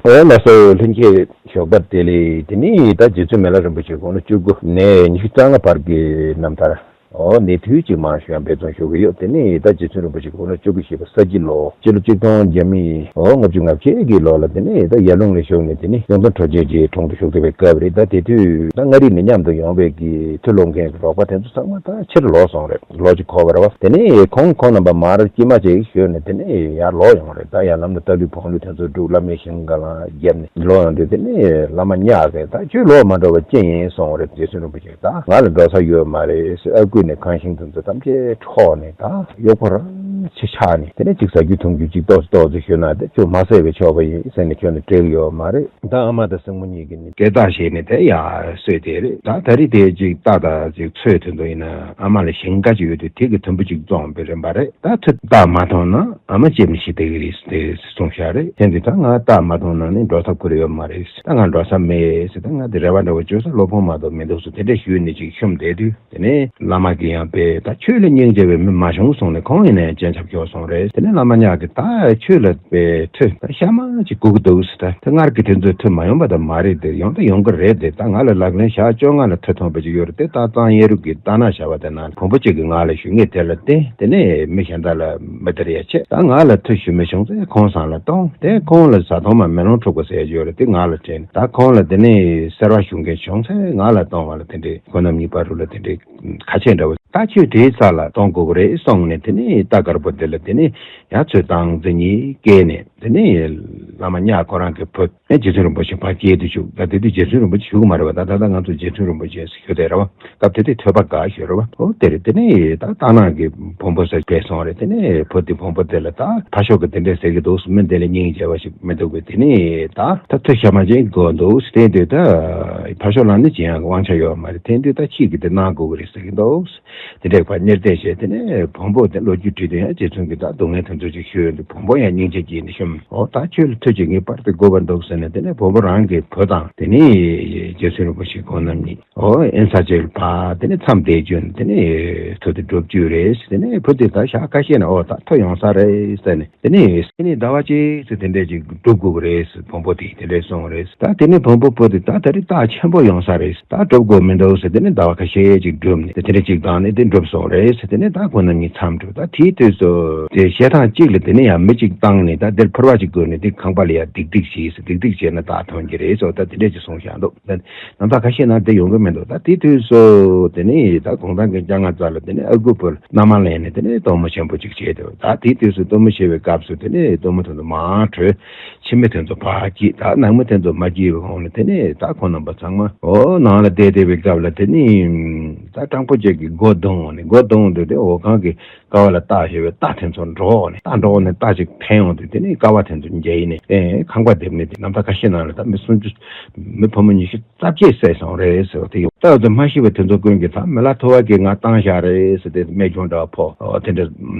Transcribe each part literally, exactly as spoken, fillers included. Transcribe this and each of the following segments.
འོ་ལགས་སོ། ལྷན་རྒྱས་ཞོགས་པ་བདེ་ལེགས། དེ་ནས་ད་རྗེ་བཙུན་མི་ལ་རིན་པོ་ཆེ་དགུང་ལོ་བཅུ་དགུ་ནས་ཉི་ཤུ་རྩ་ལྔ་བར་གྱི་རྣམ་ཐར། འོ་ནས་དུས་གཅིག་མང་ཤོས་ཡང་འབད་བརྩོན་ཞུ་གི་ཡོད། དེ་ནས་ད་རྗེ་བཙུན་རིན་པོ་ཆེ་དགུང་ལོ་བཅུ་དགུ་བཞེས་པ་ས་བྱི་ལོ། སྤྱི་ལོ་གཅིག་སྟོང་བརྒྱ་མེད་འོ་ལྔ་བཅུ་ང་བརྒྱད་ཀྱི་ལོ་ལ་དེ་ནས་ད་ཡར་ཀླུང་ལ་བཞུགས་ནས་དེ་ནས་གཡུང་དྲུང་གྲོལ་རྗེས་ཀྱི་དྲུང་དུ་བཞུགས་བསྡད་པའི་སྐབས་རེད། ད་དེ་དུས་ད་མངའ་རིས་ནས་མཉམ་དུ་ཡོང་བའི་གི་མཐུ་སློབ་མཁན་གྱི་རོགས་པ་དེ་ཚོ་ཚང་མ་ད་ཕྱིར་ལོག་སོང་རེད། ལོ་གཅིག་འཁོར་བ་རེད་བ། དེ་ནས་ཁོང་ཁོང་རྣམ་པ་མར་སྐྱེལ་མ་བྱེད་ཞུས་ནས་དེ་ནས་ཡར་ལོག་ཡོང་རེད། ད་ཡར་ལམ་ལ་སྟག་ལུས་བོང་ལུས་དེ་ཚོ་བསྒྲུགས། བླ་མའི་ཞིང་ཁ་ལ་བརྒྱབ་ནས་ལོག་ཡོང་དུས་དེ་ནས་བླ་མ་གཉགས་ཀྱིས་ད་ཁྱོད་ལོག་མ་འགྲོ་བ་ཅི་ཡིན་གསུངས་རེད། རྗེ་བཙུན་རིན་པོ་ཆེ་ད་ང་ལ་འགྲོ་ས་ཡོད་མ་རེད་ཟེར། ཨ་ཁུ་ནས་ཁང་ཤིང་དེ་ཚོ་ཐམས་ཅད་འཕྲོག་ནས་ད་གཡོག་པོ་རང་ཆེ་ཆགས་ནས་དེ་ནས་ཅིག་ཟ་རྒྱུ་འཐུང་རྒྱུ་ཅིག་ཏོག་ཙམ་ཏོག་ཙམ་ཞུས་ན་དེ་ཁྱོད་མ་བསད་པས་ཆོག་པ་ཡིན་ཟེར་ནས་ཁྱོད་ནས་སྤྲད་ཀྱི་ཡོད་མ་རེད། ད་ཨ་མ་དང་སྲིང་མོ་གཉིས་ཀྱིས་ནི་སྐད་བརྡ་བྱས་ནས་དེ་ཡར་གསོས་དེ་རེད། ད་ད་རེས་དེ་ཅིག་རྟ་དང་ཅིག་མཚོའི་དོན་དུ་ཡིན་ན་ཨ་མ་ལ་ཞིང་ཁ་ཅིག་ཡོད་དུས་དེ་གི་དུམ་བུ་ཅིག་བཙོངས་པའི་རིམ་པ་རེད། ད་ཐུ་རྟ་མ་ཐོན་ན་ཨ་མ་ལྕེབ་ནས་ཤི་བསྡད་ཀྱི་རེད་ཟེར་ཏེ་གསུངས་བཞག་རེད། དེ་འདི་ད་ང་རྟ་མ་ཐོན་ན་ནི་འགྲོ་ཐབས་ཁུར་ཡོད་མ་རེད་ཟེར། ད་ང་འགྲོ་ས་མེད་ཟེར། ད་ང་དེ་རེ་བ་འདྲ་བོ་བཅོལ་ས་སློབ་དཔོན་མ་གཏོགས་མི་འདུག་ཟེར། དེ་འདྲ་ཞུས་ནས་ཅིག་ཤོམ་བསྡད་དུས། དེ་ནས་བླ་མ་གིས་ཡང་དཔེ་ད་ཁྱོད་ལས་སྙིང་རྗེ་བའི་མི་མ་བྱུང་གསུངས་ནས་ཁོང་ཡིན་ནའི་སྤྱན་ཆབ་ཁྱོག་སོང་རེད། དེ་ནས་བླ་མ་གཉགས་ཀྱིས་ད་ཁྱོད་ལ་དཔེ་མཐུ་ད་ཤ་མ་ཅིག་དགོས་ཀྱི་འདུག་ཟེར། ད་དེ་སྔར་གྱི་དེ་ཚོའི་མཐུ་མ་ཡོང་པ་ད་མ་རེད། དེ་ཡོང་ད་ཡོང་གི་རེད། དེ་ད་ང་ལ་ལག་ལེན་ཞག་བཅོ་ལྔ་ལ་མཐུ་ཐོན་པ་ཅིག་ཡོད་རེད། དེ་ད་གཙང་གཡས་རུ་གི་རྟ་ནག་ཞབས་པ་དེ་ན་བོན་པོ་གཅིག་གིས་ང་ལ་ཞུས། ངས་དེ་ལ་བརྟེན་དེ་ནས་མི་གཞན་དག་ལ་མི་སྟེར་ཡ་བྱས། ད་ང་ལ་མཐུ་ཞུ་མི་བྱུང་ཚེ་ཁོང་ཚང་ལ་གཏོང་། དེ་ཁོང་ལ་བཟའ་འཐུང་མ་མེ་ལོང་འཁྲུག་པ་ཟེར་ཡ་ཅིག་ཡོད་རེད། དེ་ང་ལ་སྤྲད། ད་ཁོང་ལ་དེ་ནས་སེར་བ་ཞུ་མཁན་བྱུང་ཚེ་ང་ལ་གཏོང་བ་ལ་དེ་འདྲའི་ཁོ་རྣམ་གཉིས་བར་དུ་ལ་དེ་འདྲའི་ཁ་ཆད་འདྲ་བོ། ད་ཁྱོད་དེའི་ས་ལ་གཏོང་དགོས་ཀྱི་རེད་གསུངས་ནས་དེ་ནས་རྟ་དཀར་པོ་དེ་ལ་དེ་ནས་ཡར་ཚུར་བཏང་། མཚན་གཉིས་བསྐྱལ་ནས་དེ་ནས་བླ་མ་གཉགས་ཁོ་རང་གི་བུ་ཨེ་རྗེ་བཙུན་རིན་པོ་ཆེ་ཕར་སྐྱེལ་དུ་བཅུག་ད་དེ་དུས་རྗེ་བཙུན་རིན་པོ་ཆེ་བཞུགས་ཀྱི་མ་རེད་པ། ད་ད་ལྟ་ང་ཚོ་རྗེ་བཙུན་རིན་པོ་ཆེ་ཞུ་བསྡད་རེད་པ། སྐབས་དེ་དུས་ཐོས་པ་དགའ་ཞུ་རེད་པ། འོ་དེ་རེད། དེ་ནས་ད་རྟ་ནག་གི་བོན་པོ་ཟེར་བས་སོང་རེད། དེ་ནས་བུ་དེ་བོན་པོ་དེ་ལ་ད་ཕར་ཕྱོགས་ཀྱི་དེ་འདྲས་ཟེར་གྱི་འདུག་མི་དེ་ལ་སྙིང་རྗེ་བ་ཞིག་མི་འདུག་གི། དེ་ནས་ད་ད་མཐུ་ཤ་མ་ཅན་དགོས་འདུག་དེ་དུས་ད་ཕར་ཕྱོགས་ལ་ནི་ཅི་ཡང་དབང་ཆ་ཡོད་མ་རེད། དེ་དུས་ད་ཁྱེད་ཀྱིས་དེ་གནང་དགོས་ཀྱི་རེད་ཟེར་གྱི་འདུག་དེ་འདྲའི་བར་གཉེར་གཏད་བྱས། དེ་ནས་བོན་པོ་དེ་ལོ་རྒྱུས་དྲིས་དུས་ཡང་རྗེ་བཙུན་གྱིས་ད་སྡུག་བསྔལ་དེ་ཚོ་ཅིག་ཞུས་ཡོང་དུས་བོན་པོ་ཡང་སྙིང་རྗེ་སྐྱེས་ནས་ཤོམ། འོ་ད་ཁྱོད་ལ་མཐུ་ཅིག་ངེས་པར་དུ་དགོས་པར་འདུག་ཟེར་ནས། དེ་ནས་བོན་པོ་རང་གི་བུ་དང་དེ་ནས་རྗེ་བཙུན་རིན་པོ་ཆེ་ཁོང་རྣམ་གཉིས་འོ་དབེན་ས་ཅིག་ལ་ཕར་དེ་ནས་མཚམས་བསྡད་བཅུག་ནས་དེ་ནས་མཐུ་དེ་སྒྲུབ་རྒྱུ་རེད་ཟེར། དེ་ནས་བུ་དེ་ད་ཞག་ཁ་ཤས་ནས་འོ་ད་མཐུ་ཡོང་ས་རེད་ཟེར་ནས། དེ་ནས་དེ་ནས་ཟླ་བ་གཅིག་ཙམ་དེ་འདྲས་ཅིག་སྒྲུབ་དགོས་ཀྱི་རེད་ཟེར་བོན་པོ་དེས་དེ་འདྲས་གསུངས་རེད། ད་དེ་ནས་བོན་པོ་བུ་དེ་ད་ད་རེས་རྟགས་ཆེན་པོ་ཡོང་ས་རེད། ད་སྒྲུབ་དགོས་མི་འདུག་ཟེར། དེ་ནས་ཟླ་བ་ཁ་ཤས་ཅིག་བསྒྲུབས་ནས་དེ་འདྲས་ཅིག་བཏང་ནས་དེ་འགྲུབ་སོང་རེད་ཟེར། དེ་ནས་ད་ཁོང་རྣམ་གཉིས་མཚམས་སྒྲུབ། ད་དེའི་དུས་སུ་དེ་བཤད་ཐེངས་གཅིག་ལ་དེ་ནས་ཡང་མི་གཅིག་བཏང་ནས་ད་དེར་ཕུར་བ་གཅིག་བསྐོར་ནས་དེ་ཁང་པ་ལ་ཡང་ལྡིག་ལྡིག་བྱས་ཟེར། ལྡིག་ལྡིག་བྱས་ན་རྟགས་ཐོན་གྱི་རེད་ཟེར། ད་དེ་འདྲས་ཅིག་གསུངས་བཞག་འདུག་ད་རྣམ་ཐར་ཁ་ཤས་ནང་དེ་ཡོང་གི་མི་འདུག་ད་དེའི་དུས་སུ་དེ་ནས་ད་དགུང་གྲངས་ཀྱི་བཅོ་ལྔ་རྩ་ལ་དེ་ནས་ཨ་ཁུ་བུ་ལ་མནའ་མ་ལེན་ནས་དེ་ནས་སྟོན་མོ་ཆེན་པོ་གཅིག་བྱས་ཏེ། ད་དེའི་དུས་སུ་སྟོན་མོ་བྱེད་པའི་སྐབས་སུ་དེ་ནས་སྟོན་མོ་དེ་ཚོ་མར་བྲོས། ཁྱིམ་མི་དེ་ཚོ་ཕར་སྐྱེལ། ད་ནང་མི་དེ་ཚོ་མ་སྐྱེལ་བའི་གོང་ལ་དེ་ནས་ད་ཁོང་རྣམ་པ་ཚང་མ་འོ་ནང་ལ་བསྡད་བསྡད་པའི་སྐབས་ལ་དེ་ནས་ད་སྤྲང་པོ་ཅིག་གིས་སྒོ་རྡུང་འོང་ནས། སྒོ་རྡུང་འོང་དུས་དེ་འོ་ཁང་གི་ཀ་བ་ལ་རྟ་ཞོན་པའི་རྟ་དེ་ཚོ་འདྲོགས་ནས། རྟ་འདྲོགས་ནས་རྟ་ཅིག་འཐེན་འོང་དུས་དེ་ནས་ཀ་བ་དེ་ཚོ་འཇལ་ནས་ཨེ་ཁང་པ་རྡིབ་ནས། དེ་རྣམ་ཐར་ཁ་ཤས་ནང་ལ་ད་མི་སུམ་ཅུ་མི་ཕོ་མོ་ཉི་ཤུ་རྩ་བརྒྱད་བསད་སོང་རེད་ཟེར་བ་དེ་ཡོད། ད་འོ་ཚོ་མ་ཤི་བ་དེ་ཚོ་ཀུན་གྱིས་ད་མི་ལ་ཐོ་བ་གིས་ང་བཏང་བཞག་རེད་ཟེར་ཏེ་རྨས་སྐྱོན་འདྲ་བ་ཕོག་འོ་དེ་འདྲ་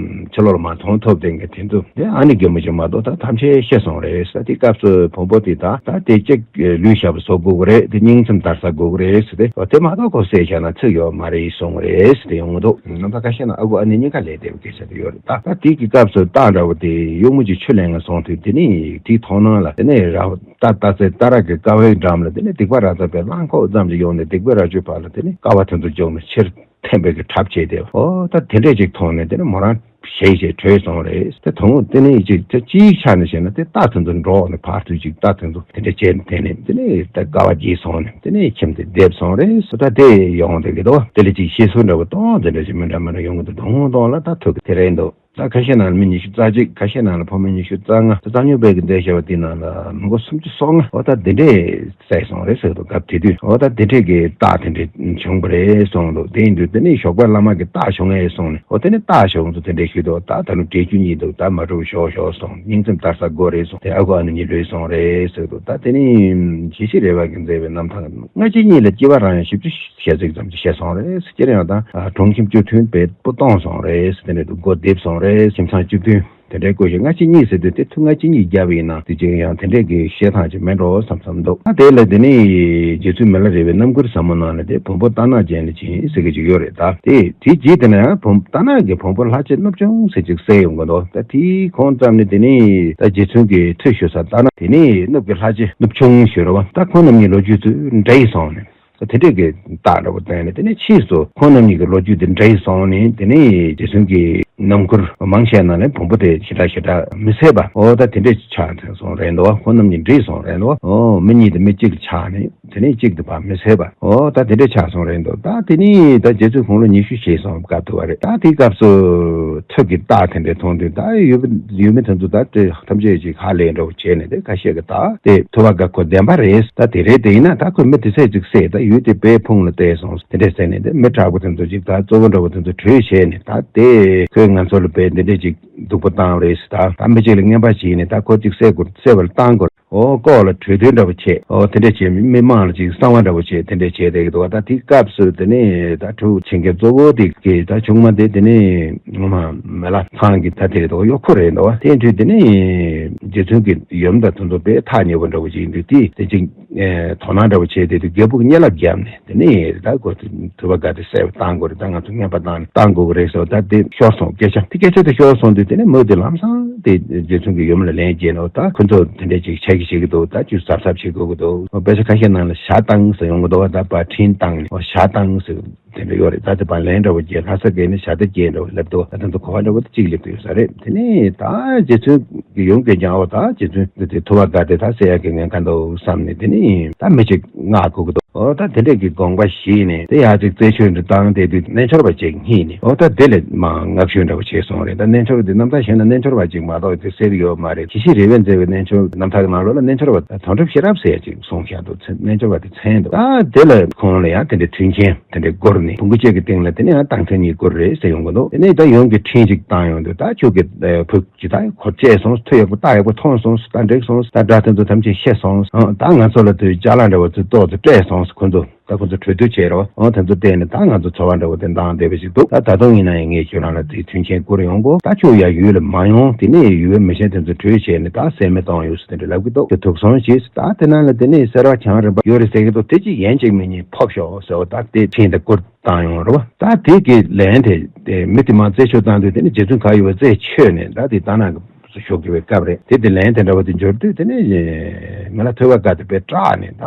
ཕྱི་ལོགས་ལ་མ་མཐོང་ཐུབ་དེ་འགའ་དེ་ཚོ་དེ་ཨ་ནེ་རྒན་མོ་ཅིག་མ་གཏོགས་ད་ཐམས་ཅད་ཤི་སོང་རེད་ཟེར། དེ་སྐབས་སུ་བོན་པོ་དེས་ད་ད་དེ་གཅིག་ལུས་ཞབས་བཟོ་དགོས་ཀྱི་རེད། དེ་སྙིང་མཚམས་དར་ས་དགོས་ཀྱི་རེད་ཟེར་ཏེ། འོ་དེ་མ་གཏོགས་ཁོ་བསད་བཞག་ན་ཚིག་ཡོད་མ་རེད་གསུངས་རེད་ཟེར་ཏེ་ཡོང་གི་འདུག་རྣམ་ཐར་ཁ་ཤས་ནང་ཨ་ཁུ་ཨ་ནེ་གཉིས་ཀ་ལས་འདས་པའི་སྐད་ཆ་དེ་ཡོད་རེད། ད་ད་དེ་གི་སྐབས་སུ་རྟ་འདྲ་བོ་དེ་གཡོག་མོ་ཅིག་ཆུ་ལེན་ག་སོང་དུས་དེ་ནས་དེའི་མཐོང་སྣང་ལ་དེ་ནས་ར་རྟ་རྟ་རྩེ་རྟ་ར་གི་ཀ་བའི་འགྲམ་ལ་དེ་ནས་སྡིག་པ་ར་ཙ་པའི་གླང་ཁོག་ཙམ་ཅིག་ཡོང་ནས། སྡིག་པའི་ར་ཅོའི་བར་ལ་དེ་ནས་ཀ་བ་དེ་ཚོ་བཅུག་ནས་ཕྱིར་འཐེན་པའི་གི་གྲབས་བྱས་ཏེ། ཨོ་ད་དེ་འདྲས་ཅིག་མཐོང་ནས་དེ་ནས་མོ་རང་ཞེད་ཞེད་བྲོས་སོང་རེད། དེ་དང་པོ་དེ་ནས་ཅིག་དེ་གཅིག་ཆགས་ནས་བྱས་ན་དེ་རྟ་དེ་ཚོ་འདྲོགས་ནས་ཕར་ཚུར་ཅིག་རྟ་དེ་ཚོ་དེ་འདྲས་བྱས་ནས་དེ་ནས་དེ་ནས་ད་དགའ་བ་སྐྱེས་སོང་ནས་དེ་ནས་ཁྱིམ་དེ་འདེབས་སོང་རེད། ད་དེ་ཡོང་དེ་གི་དོ་དེ་ལ་ཅིག་ཤི་སོང་འདྲ་བོ་གཏོང་དེ་འདྲ་ཅིག་མི་འདྲ་མི་འདྲ་ཡོང་གི་འདུག་དོང་དོང་ལ་ད་ཐུག་གི་དེ་རེད་འདུག་ད་ཁ་ཤས་ནང་ལ་མི་ཉི་ཤུ་རྩ་གཅིག་ཁ་ཤས་ནང་ལ་ཕོ་མོ་ཉི་ཤུ་རྩ་ལྔ། ད་རྩ་ཉུང་པའི་གི་འདས་བྱ་བ་དེ་ནང་ལ་མི་མགོ་སུམ་ཅུ་སོ་ལྔ་འོ་ད་དེ་འདྲས་བསད་སོང་རེད་ཟེར་འདུག་སྐབས་དེ་དུས་འོ་ད་དེ་འདྲས་ཀྱི་རྟགས་དེ་འདྲས་བྱུང་བ་རེད་གསུངས་འདུག་དེ་ཡིན་དུས་དེ་ནས་ཞོགས་པ་བླ་མ་གིས་རྟགས་བྱུང་ངས་གསུངས་ནས། འོ་དེ་ནས་རྟགས་བྱུང་ཚོ་དེ་འདྲས་ཞུས་འདུག་ད་ད་ནུ་འདྲེ་རྒྱུ་གཉིས་འདུག་ད་མ་འགྲོ་ཞོག་ཞོག་གསུངས། སྙིང་མཚམས་དར་ས་དགོས་རེད་གསུངས། དེ་ཨ་ཁུ་ཨ་ནེ་གཉིས་ལུས་སོང་རེད་ཟེར་འདུག་ད་དེ་ནས་ཞི་ཞི་རེ་བ་གིས་མཛད་པའི་རྣམ་ཐར་སྔ་ཕྱི་གཉིས་ལ་སྐྱེ་བ་རང་ཡང་བཞི་བཅུ་ཞེ་གཅིག་ཙམ་ཅིག་བྱས་སོང་རེད། སྤྱིར་ཡང་ད་གྲོང་ཁྱིམ་བཅུ་བདུན་བེད་པོ་གཏོང་སོང་རེད། དེ་ནས་འདུག་སྒོ་འདེབས་སོང་རེད། ཨེ་ཁྱིམ་ཚང་བཅུ་བདུན་དེ་འདྲའི་བསྐོ་ཞིང་ལྔ་བཅུ་གཉིས་ཟེར་དུས་དེ་ཐུག་ལྔ་བཅུ་གཉིས་བརྒྱབ་པ་ཡིན་ན་དེ་ཅིག་ཡང་དེ་འདྲའི་གི་བཤད་ཐང་ཅིག་མེད་འགྲོ་བསམ་བསམ་འདུག་ཨ་དེ་ལ་དེ་ནས་རྗེ་བཙུན་མི་ལ་རས་པའི་རྣམ་མགུར་ཟབ་མོ་ནང་ལ་དེ་བོན་པོ་རྟ་ནག་ཅན་ལ་བྱིན་ཟེར་གི་ཅིག་ཡོད་རེད། ད་དེ་དེ་རྗེས་དེ་ན་ཡང་བོན་རྟ་ནག་གི་བོན་པོ་ལྷ་ཆེན་གནུབས་ཆུང་ཟེར་ཅིག་གསལ་ཡོང་གི་འདུག་ད་དེའི་གོང་ཙམ་ནས་དེ་ནས་ད་རྗེ་བཙུན་གྱི་ཁྲི་བཞུགས་ས་རྟ་ནག་དེ་ནས་གནུབས་ཀྱི་ལྷ་ཆེན་གནུབས་ཆུང་ཞུ་རེད་བ། ད་ཁོང་རྣམ་གཉིས་ལོ་རྒྱུས་ཚོ་འདྲ་ཡི་སོང་ནས། དེ་འདྲས་ཀྱི་རྟགས་འདྲ་པོ་བསྟན་ནས་དེ་ནས་ཕྱིས་སུ་ཁོང་རྣམ་གཉིས་ཀྱི་ལོ་རྒྱུས་དེ་འདྲ་ཡི་སོང་ནས་དེ་ནས་རྗེ་བཙུན་གྱི་རྣམ་མགུར་མང་ཆེ་ནང་ལས་བོན་པོ་དེ་ཞེ་དྲག་ཞེ་དྲག་མི་གསལ་བ། འོ་ད་དེ་འདྲས་ཆགས་སོང་རེད་འདུག་ཁོང་རྣམ་གཉིས་འདྲ་ཡི་སོང་རེད་འདུག་འོ་མི་གཉིས་དེ་མི་གཅིག་ཆགས་ནས་དེ་ནས་གཅིག་དེ་ཕར་མི་གསལ་བ། འོ་ད་དེ་འདྲས་ཆགས་སོང་རེད་འདུག་ད་དེ་ནས་ད་རྗེ་བཙུན་དགུང་ལོ་ཉི་ཤུ་བཞེས་སོང་སྐབས་དུ་བ་རེད། ད་དེའི་སྐབས་སུ་ཐུགས་ཀྱི་རྟགས་དེ་འདྲས་མཐོང་དུས་ད་ཡུལ་ཡུལ་མི་དེ་ཚོ་ད་དེ་ཐམས་ཅད་ཀྱིས་ཧ་ལས་འདྲ་པོ་བྱས་ནས་དེ་ཁ་ཤས་ཀྱིས་ད་དེ་ཐུབ་པ་དགའ་ཁོ་བདེན་པ་རེད། ད་དེ་རེད། དེ་ཡིན་ན་ད་ཁོས་མི་དེ་ཚོ་ཅིག་བསད། ད་ཡུལ་དེ་དཔེ་ཕུང་ལ་བལྟས་སོང་དེ་འདྲས་ཟེར་ནས་དེ་མི་དྲག་པོ་དེ་ཚོ་ཅིག་ད་གཙོ་བོ་འདྲ་པོ་དེ་ཚོ་གྲོས་བྱས་ནས་ད་དེ་ཁོས་ང་ཚོ་ལ་དཔེ་འདི་འདྲས་ཅིག་སྡུག་པོ་བཏང་རེད་ཟེར། ད་ད་མི་གཅིག་ལ་རྔན་པ་བྱིན་ནས་ད་ཁོ་ཅིག་བསད་དགོས་བསད་པ་ལ་བཏང་དགོས། འོ་ལྐོག་ལ་གྲོས་བསྡུར་འདྲ་པོ་བྱས། འོ་དེ་འདྲས་བྱས་མི་མང་ལ་ཅིག་གསང་བ་འདྲ་པོ་བྱས་དེ་འདྲས་བྱས་བསྡད་ཀྱི་འདུག་ད་དེའི་སྐབས་སུ་དེ་ནས་ད་ཁྲུ་བྱིན་མཁན་གཙོ་བོ་དེ་གི་ད་ཆུང་མ་དེ་དེ་ནས་ངོ་མ་མེ་ལ་ཚང་གི་ད་དེ་རེད་འདུག་གཡོག་པོ་རེད་འདུག་དེ་དུས་དེ་ནས་རྗེ་བཙུན་གྱི་ཡུམ་དང་དེ་ཚོ་དཔེ་ཐག་ཉེ་པོ་འདྲ་པོ་ཅིག་ཡིན་དུས་དེ་དེ་ཅིག་དོ་སྣང་འདྲ་པོ་བྱས་དེ་དུས་རྒྱལ་པོ་གི་སྙན་ལབ་བརྒྱབ་ནས་དེ་ནས་ད་ཁོ་ཐུབ་པ་དགའ་དེ་བསད་པ་བཏང་དགོས་རེད། ད་ང་ཚོ་རྔན་པ་བཏང་ནས་བཏང་དགོས་ཀྱི་རེད་ཟེར་བ། ད་དེ་ཤོར་སོང་སྐད་ཆ་དེ་སྐད་ཆ་དེ་ཤོར་སོང་དུས་དེ་ནས་མོས་དེ་ལམ་སང་དེ་རྗེ་བཙུན་གྱི་ཡུམ་ལ་ལན་བརྒྱབ་ནས་ད་ཁོ་ཚོ་དེ་འདྲས་ཅིག་ཆགས་ཀྱི་བྱེད་ཀྱི་འདུག་ད་ཅུ་གཟབ་གཟབ་བྱེད་དགོས་ཀྱི་འདུག་དཔེ་ཆ་ཁ་ཤས་ནང་ལ་ཞྭ་བཏང་ཟེར་ཡོང་གི་འདུག་ད་པར་འཕྲིན་བཏང་ནས་ཞྭ་བཏང་ཟེར་དེ་འདྲ་ཡོད་རེད། ད་དེ་པར་ལན་འདྲ་པོ་བརྒྱབ། ལྷ་ས་བརྒལ་ནས་ཞྭ་རྟ་བརྒྱབ་འདྲ་པོ་ལབ་འདུག་ད་དེ་ཚོ་གོ་བ་འདྲ་པོ་དེ་གཅིག་སླེབས་ཀྱི་ཡོད་ས་རེད། དེ་ནས་ད་རྗེ་བཙུན་གྱི་ཡུམ་གྱི་ཉང་བ་ད་རྗེ་བཙུན་དེ་དེ་ཐུབ་པ་དགའ་དེ་ད་བསད་ཡག་གི་ཉེན་ཁ་འདུག་བསམ་ནས་དེ་ནས་ད་མི་གཅིག་མངགས་དགོས་ཀྱི་འདུག་འོ་ད་དེ་འདྲས་ཀྱི་དགོངས་པ་བཞེས་ནས་དེ་ཡར་ཅིག་རྩད་ཆོད་འདྲ་བཏང་དེ་དུས་རྣལ་འབྱོར་པ་ཅིག་རྙེད་ནས་འོ་ད་དེ་ལས་མར་བསྔགས་བརྗོད་འདྲ་པོ་བྱས་སོང་རེད། ད་རྣལ་འབྱོར་པ་དེ་རྣམ་ཐར་གཞན་ན་རྣལ་འབྱོར་པ་ཅིག་མ་གཏོགས་དེ་གསལ་གྱི་ཡོད་མ་རེད། དགེ་བཤེས་རས་པས་མཛད་པའི་རྣལ་འབྱོར་རྣམ་ཐར་གྱི་ནང་ལོགས་ལ་རྣལ་འབྱོར་པ་དོན་གྲུབ་ཤེས་རབ་ཟེར་ཡག་ཅིག་གསུངས་བཞག་འདུག་རྣལ་འབྱོར་པ་དེ་མཚན་འདུག་ད་དེ་ལ་ཁོང་ལ་ཡང་དེ་འདྲའི་མཐུན་རྐྱེན་དེ་འདྲའི་བསྐུར་ནས་བོང་གུ་གཅིག་གི་སྟེང་ལ་དེ་ནས་ཡང་རྟགས་མཚན་གཉིས་བསྐུར་རེད་ཟེར་ཡོང་གི་འདུག་དེ་ནས་ད་ཡུམ་གྱིས་འཕྲིན་ཅིག་བཏང་ཡོང་དུས་ད་ཁྱོད་ཀྱི་བུ་ཇི་ལྟར་གོ་བཅད་སོང་། ཐུགས་ཡག་པོ་རྟགས་ཡག་པོ་ཐོན་སོང་། ད་འགྲིག་སོང་། ད་སྒྲ་དེ་ཚོ་ཐམས་ཅད་ཤེས་སོང་། ཨང་། ད་ང་ཚོ་ལ་དུས་ཅ་ལག་འདྲ་བོ་ཚོ་ཏོག་ཙམ་སྤྲད་སོང་། ཁོ་ཚོ་ད་ཁོ་ཚོ་གྲོས་བསྡུར་བྱས་རོགས། ཨང་། དེ་ཚོ་བལྟས་ནས་ད་ང་ཚོ་འཚོ་བ་འདྲ་བོ་དེ་འདང་བསྡད་པ་ཞིག་འདུག་ད་ད་དུང་ཡིན་ན་ཡང་ངས་ཁྱོད་རང་ལ་དེའི་མཐུན་རྐྱེན་བསྐུར་ཡོང་གོ། ད་ཁྱོད་ཡང་ཡུལ་ལ་མ་ཡོང་། དེ་ནས་ཡུལ་བའི་མི་ཆེན་དེ་ཚོ་གྲོས་བྱས་ནས་ད་སེལ་མེ་གཏོང་ཡོང་ཟེར་དེ་འདྲ་ལབ་ཀྱི་འདུག་ཁྱོད་ཐུགས་སོང་བྱས། ད་དེ་ནང་ལ་དེ་ནས་སེར་བ་བྱང་རིམ་པ་ཡོད་རེད་ཟེར་གྱི་འདུག་དེ་ཅི་ཡན་ཅིག་མི་ཉན་ཕོབ་ཤོག་ཟེར་བ། ད་དེ་འཕྲིན་དེ་བསྐུར་བཏང་ཡོང་རེད་བ། ད་དེ་གི་ལན་དེ་དེ་མི་དེ་མར་རྩད་གཅོད་བཏང་དུས་དེ་ནི་རྗེ་བཙུན་གར་ཡོད་པ་རྩད་ཆོད་ནས་ད་དེ་རྟ་ནག་གི་ཞོགས་ཀྱི་བའི་སྐབས་རེད། དེ་དེ་ལན་དེ་འདྲ་བ་དེ་འབྱོར་དུས་དེ་ནི་མི་ལ་ཐོས་པ་དགའ་དེ་དཔེ་སྐྲག་ནས་ད་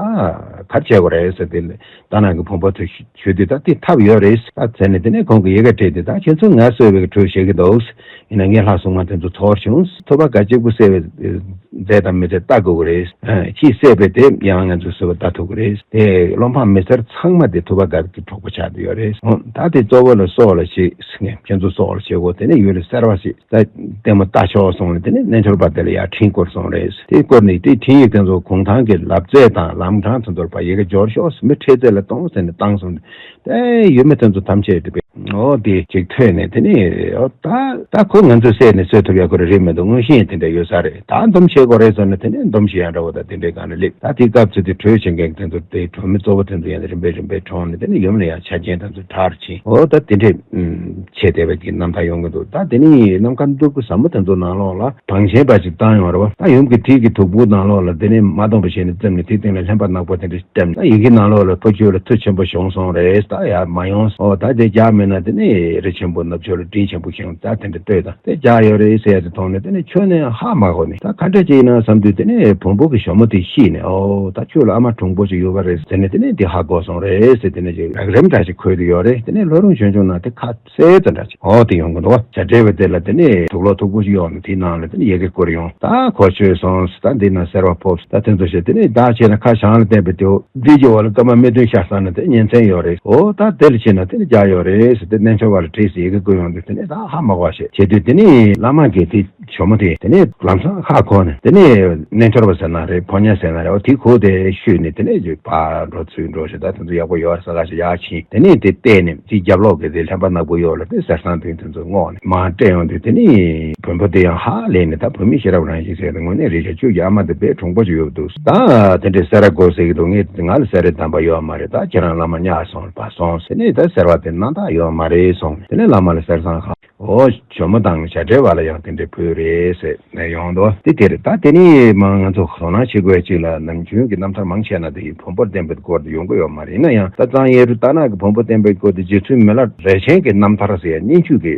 གར་བྱེད་དགོས་རེད་ཟེར། དེ་རྟ་ནག་གི་བུ་མོ་དེ་ཞུ་དུས་ད་དེ་ཐབས་ཡོད་རེད་ད་ཟེར་ནས་དེ་ནས་ཁོང་གི་ཡི་གེ་བྲིས་ཏེ་ད་ཁྱེད་ཚོ་ངལ་གསོ་བའི་གྲོས་བྱེད་ཀྱི་འདུག་ཡིན་ན་ངས་ལྷ་སྲུང་མ་དེ་ཚོ་ཚོར་བྱུང་། ཐོས་པ་དགའ་གཅིག་པུ་བསད་པའི་མཛད་དང་མི་མཛད་ལྟ་དགོས་ཀྱི་རེད། ཨ། ཁྱིས་བསད་པའི་དེ་ཡང་ང་ཚོས་གསོད་པ་ལྟ་ཐུབ་ཀྱི་རེད། དེ་བློ་འཕང་མི་སེར་ཚང་མ་དེ་ཐུབ་པ་དགའ་གི་གྲོགས་པོ་ཆགས་བསྡད་ཡོད་རེད། ཨོ། ད་དེ་གཙོ་བོ་ལ་སྲོག་ལ་ཞིག་ངས་ཁྱེད་ཚོ་སྲོག་ལ་བྱེད་དགོས། དེ་ནས་ཡུལ་ལ་གསར་བ་ཞིག་ད་ལྟད་མོ་ལྟ་ཆོག་སོང་ནས་དེ་ནས་རྣལ་འབྱོར་པ་དེ་ལ་ཡར་འཕྲིན་བསྐུར་སོང་རེད། དེ་བསྐུར་ནས་དེ་འཕྲིན་ཡིག་དེ་ཚོ་གུང་ཐང་གི་ལབ་རྩེ་དང་ལམ་འཕྲང་དེ་ཚོར་ཕར་ཡི་གེ་འབྱོར་ཤོག་མི་འཕྲད་རྩེ་ལ་གཏོང་ཟེར་ནས་བཏང་སོང་། དེ་ཡུལ་མི་དེ་ཚོ་ཐམས་ཅད་དེ་ཨོ་དེ་ཅིག་ཐོས་ནས་དེ་ནས་ཨོ་ད་ད་ཁོ་ང་ཚོས་བསད་ནས་གསོད་ཐུབ་ཡག་ཁོ་རེ་རེད་མི་འདུག་མངོན་ཤེས་དེ་འདྲ་ཡོད་ས་རེད། ད་འདུམ་བྱེད་དགོས་རེད་ཟེར་ནས་དེ་ནས་འདུམ་བྱེད་ཡག་འདྲ་བོ་ད་དེ་འདྲའི་སྒང་ལ་སླེབས། ད་དེའི་སྐབས་ཚོད་དེ་གྲོས་བྱེད་མཁན་དེ་ཚོ་དེ་གྲོས་མི་གཙོ་བོ་དེ་ཚོ་ཡང་རིམ་པས་རིམ་པས་གྲོངས་ནས་དེ་ནས་ཡུམ་ལ་ཡང་ཆ་རྐྱེན་དེ་ཚོ་དྲག་ཕྱིན། ཨོ་ད་དེ་འདྲས་བྱས་བསྡད་པའི་གི་རྣམ་ཐར་ཡོང་གི་འདུག་ད་དེ་ནས་ནམ་མཁའ་སྟོང་པ་ཟབ་མོ་དེ་ཚོ་ནང་ལོགས་ལ་བང་ཆེན་པ་ཞིག་བཏང་ཡོང་རེད་བ། ད་ཡུམ་གྱི་དྲིལ་གྱི་སྟུག་པོ་ནང་ལོགས་ལ་དེ་ནས་མ་སྟོང་པ་བྱས་ནས་བཙེམས་ནས་དེའི་སྟེང་ལ་ལྷན་པ་ནག་པོ་དེ་འདྲ་བཀྲམ། ད་ཡི་གེ་ནང་ལོགས་ལ་ཕ་ཁྱོད་ལ་མཐུ་ཆེན་པོ་བྱུང་སོང་རེད། ད་ཡར་མ་ཡོང་། ཨོ་ད་དེ་རྒྱག་མེད་ན་དེ་ནས་རི་ཆེན་པོ་ནུབ་ཕྱོགས་ལ་སྤྲིན་ཆེན་པོ་ཤར། ད་དེ་འདྲ་ལྟོས་དང་དེ་རྒྱག་ཡོད་རེད་ཟེར་ཡ་དེ་མཐོང་ནས་དེ་ནས་ཁྱོན་ནས་ཧ་མ་གོ་ནས་ད་ག་འདྲ་ཅིག་ཡིན་ན་བསམ་དུས་དེ་ནས་བོན་པོ་གི་ཞྭ་མོ་དེ་ཤེས་ནས་ཨོ་ད་ཁྱོད་ལ་ཨ་མ་གྲོང་པོ་ཞིག་ཡོད་པ་རེད་ཟེར་ནས་དེ་ནས་དེ་ཧ་གོ་སོང་རེད་ཟེར། དེ་ནས་ཅིག་རག་རིམ་འདྲ་ཞིག་ཁོལ་དུ་ཡོད་རེད། དེ་ནས་ལྷོ་རོང་ཆོས་འབྱུང་ནང་དེ་ཁ་གསལ་ཙམ་འདྲ་ཅིག་ཨོ་དེ་ཡོང་གི་འདུག་བ། བྱ་བྲལ་བའི་དེ་ལ་དེ་ནས་དུག་ལོག་མཐུག་པོ་ཞིག་གཡོགས་ནས་དེའི་ནང་ལ་དེ་ནས་ཡི་གེ་བསྐུར་ཡོང་། ད་གོ་ཆོད་སོང་། ད་འདི་ན་སེར་བ་ཕོབ། ད་དེ་ཚོ་བྱས་དེ་ནས་བདག་བྱས་ན་ཁ་བྱང་ལ་བསྟན་པའི་དེའོ་འདི་ཀྱི་འོག་ལ་སྐར་མ་སྨེ་བདུན་ཤར་ས་ན་དེ་གཉེན་ཚན་ཡོད་རེད། ཨོ་ད་དེ་ལ་བྱས་ན་དེ་ནས་རྒྱག་ཡོད་རེད་ཟེར་དེ་རྣལ་འབྱོར་པ་ལ་བྲིས་ཟེར་ཡི་གེ་བསྐུར་ཡོང་དུས་དེ་ནས་ད་ཧ་མ་གོ་བ་བྱས་བྱས་དུས་དེ་ནས་བླ་མ་གིས་དེ་ཞྭ་མོ་དེ་དེ་ནས་ལམ་སང་ཧ་གོ་ནས་དེ་ནས་རྣལ་འབྱོར་པ་ཟེར་ན་རེད། ཕོ་ཉ་ཟེར་ན་རེད། ཨོ་དེ་ཁོ་དེ་བཤུས་ནས་དེ་ནས་ཕར་འགྲོ་ཚུར་འགྲོ་བྱས་ད་དེ་ཚོ་ཡག་པོ་ཡོད་ས་ག་ཞིག་ཡར་ཕྱིན། དེ་ནས་དེ་བལྟས་ནས་དེ་རྒྱབ་ལོགས་ཀྱི་དེ་ལྷན་པ་ནག་པོ་གཡོག་ལ་དེ་གསེར་སྲང་བདུན་དེ་ཚོ་བསྔོགས་ནས་མར་སྤྲད་ཡོང་དུས་དེ་ནས་བོན་པོ་དེ་ཡང་ཧ་ལས་ནས་ད་བོད་མི་ཤེས་རབ་རང་བཞིན་ཟེར་ཏེ་དངོས་གནས་རེད་ཤག་ཁྱོད་ཀྱི་ཨ་མ་དེ་དཔེ་གྲུང་པོ་ཅིག་ཡོད་འདུག་ད་དེ་འདྲའི་སེ་ར་དགོས་ཟེར་གྱི་འདུག་ངས་ང་ལ་སེ་རའི་གདམས་པ་ཡོད་མ་རེད། ད་ཁྱེད་རང་བླ་མ་ཉག་སོང་ལ་ཕར་སོང་། དེ་ནས་ད་སེར་བ་དེ་སྣང་དག་ཡོད་མ་རེད་སོང་། དེ་ནས་བླ་མ་ལ་གསེར་སྲང་ཁ་ འོ་ཇོ་མོ་དང་བྱ་བྲལ་བ་ལ་ཡང་དེ་འདྲའི་ཕུལ་རེད་ཟེར་ནས་ཡོང་འདུག་དེ་དེ་རེད། ད་དེ་ནི་མ་ང་ཚོ་དོ་སྣང་བྱེད་དགོས་ཅིག་ལ། ནམ་རྒྱུན་གྱི་རྣམ་ཐར་མང་ཆེ་ན་དེ་ཡི་བོན་པོར་བསྟན་པའི་སྐོར་དུ་ཡོང་གི་ཡོད་མ་རེད། ཡིན་ན་ཡང་ད་གཙང་གཡས་རུ་སྟག་ནག་གི་བོན་པོར་བསྟན་པའི་སྐོར་དུ་རྗེ་བཙུན་མི་ལ་རས་ཆེན་གྱི་རྣམ་ཐར་ཟེར་ཡ་སྙན་བརྒྱུད་ཀྱི་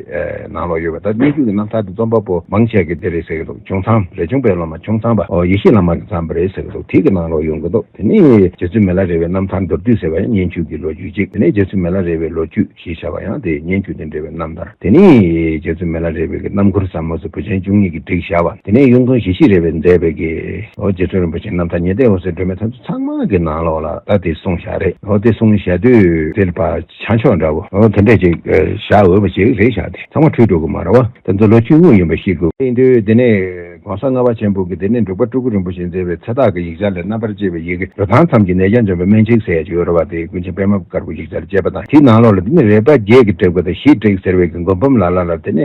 ནང་ལོགས་ཡོད་པ། ད་སྙན་བརྒྱུད་ཀྱི་རྣམ་ཐར་དེ་རྩོམ་པ་པོ་མང་ཆེ་གི་དེ་རེད་ཟེར་གི་འདུག་ཁྱུང་ཚང་། རས་ཆུང་པའི་སློབ་མ་ཁྱུང་ཚང་པ། ཨོ་ཡེ་ཤེས་བླ་མ་གིས་བརྩམས་པ་རེད་ཟེར་གི་འདུག་དེ་གི་ནང་ལོགས་ཡོང་གི་འདུག་དེ་ནས་རྗེ་བཙུན་མི་ལ་རས་པའི་རྣམ་ཐར་མདོར་བསྡུས་ཟེར་བ་ཡང་སྙན་བརྒྱུད་ཀྱི་ལོ་རྒྱུས་གཅིག་དེ་ནས་རྗེ་བཙུན་མི་ལ་རས་པའི་ལོ་རྒྱུས་ཞེས་བྱ་བ་ཡང་དེ་སྙན་བརྒྱུད་དང་འབྲེལ་བའི་རྣམ་ཐར། དེ་ནས་རྗེ་བཙུན་མི་ལ་རས་པའི་གི་རྣམ་མགུར་ཟབ་མོ་ཟེར་བུ་ཆེན་བཅུ་གཉིས་ཀྱིས་བསྒྲིགས་བཞག་པ། དེ་ནས་གཡུང་དྲུང་ཞེ་བཞི་རས་པས་མཛད་པའི་གི་ཨོ་རྗེ་བཙུན་རིན་པོ་ཆེའི་རྣམ་ཐར་ཉི་ཟླའི་འོད་ཟེར་སྒྲོན་མའི་ཐམས་ཅད་ཚང་མ་གི་ནང་ལོགས་ལ་ད་དེ་གསུངས་བཞག་རེད། ཨོ་དེ་གསུངས་བཞག་དུས་དེ་ལ་ཕར་ཆ་འཇོག་འདྲ་བོ་ཨོ་དེ་འདྲས་ཅིག་བཞག་འོས་པ་ཅིག་རེད་བཞག་དེ་ཚང་མ་འཁྲུལ་འགྲོ་གི་མ་རེད་བ། དེ་ཚོ་ལོ་རྒྱུས་དངོས་ཡིན་པ་ཤེས་དགོས། ཡིན་དུས་དེ་ནས་༸གོང་ས་ལྔ་པ་ཆེན་པོ་གིས་དེ་ནས་འབྲུག་པ་སྤྲུལ་སྐུ་རིན་པོ་ཆེས་མཛད་པའི་ཚེ་བདག་གི་ཡིག་ཆ་ལས་རྣམ་པར་དཔྱོད་པའི་ཡི་གེ་རོ་ཐང་མཚམས་ཀྱི་ནད་ཀྱང་འཇོམས་པའི་སྨན་ཆིངས་ཟེར་ཡ་ཅིག་ཡོད་རེད་བ། དེ་ཀུན་མཁྱེན་པདྨ་དཀར་པོའི་ཡིག་ཆ་ལ་དཔྱད་པ་དང་། དེའི་ནང་ལོགས་ལ་དེ་ནས་རས་པ་བརྒྱད་ཀྱིས་བསྒྲིགས་པ་དང་བཞིས་བསྒྲིགས་ཟེར་བའི་གི་མགོན་པོམ་ལ་ལ་ལ་དེ་ནས་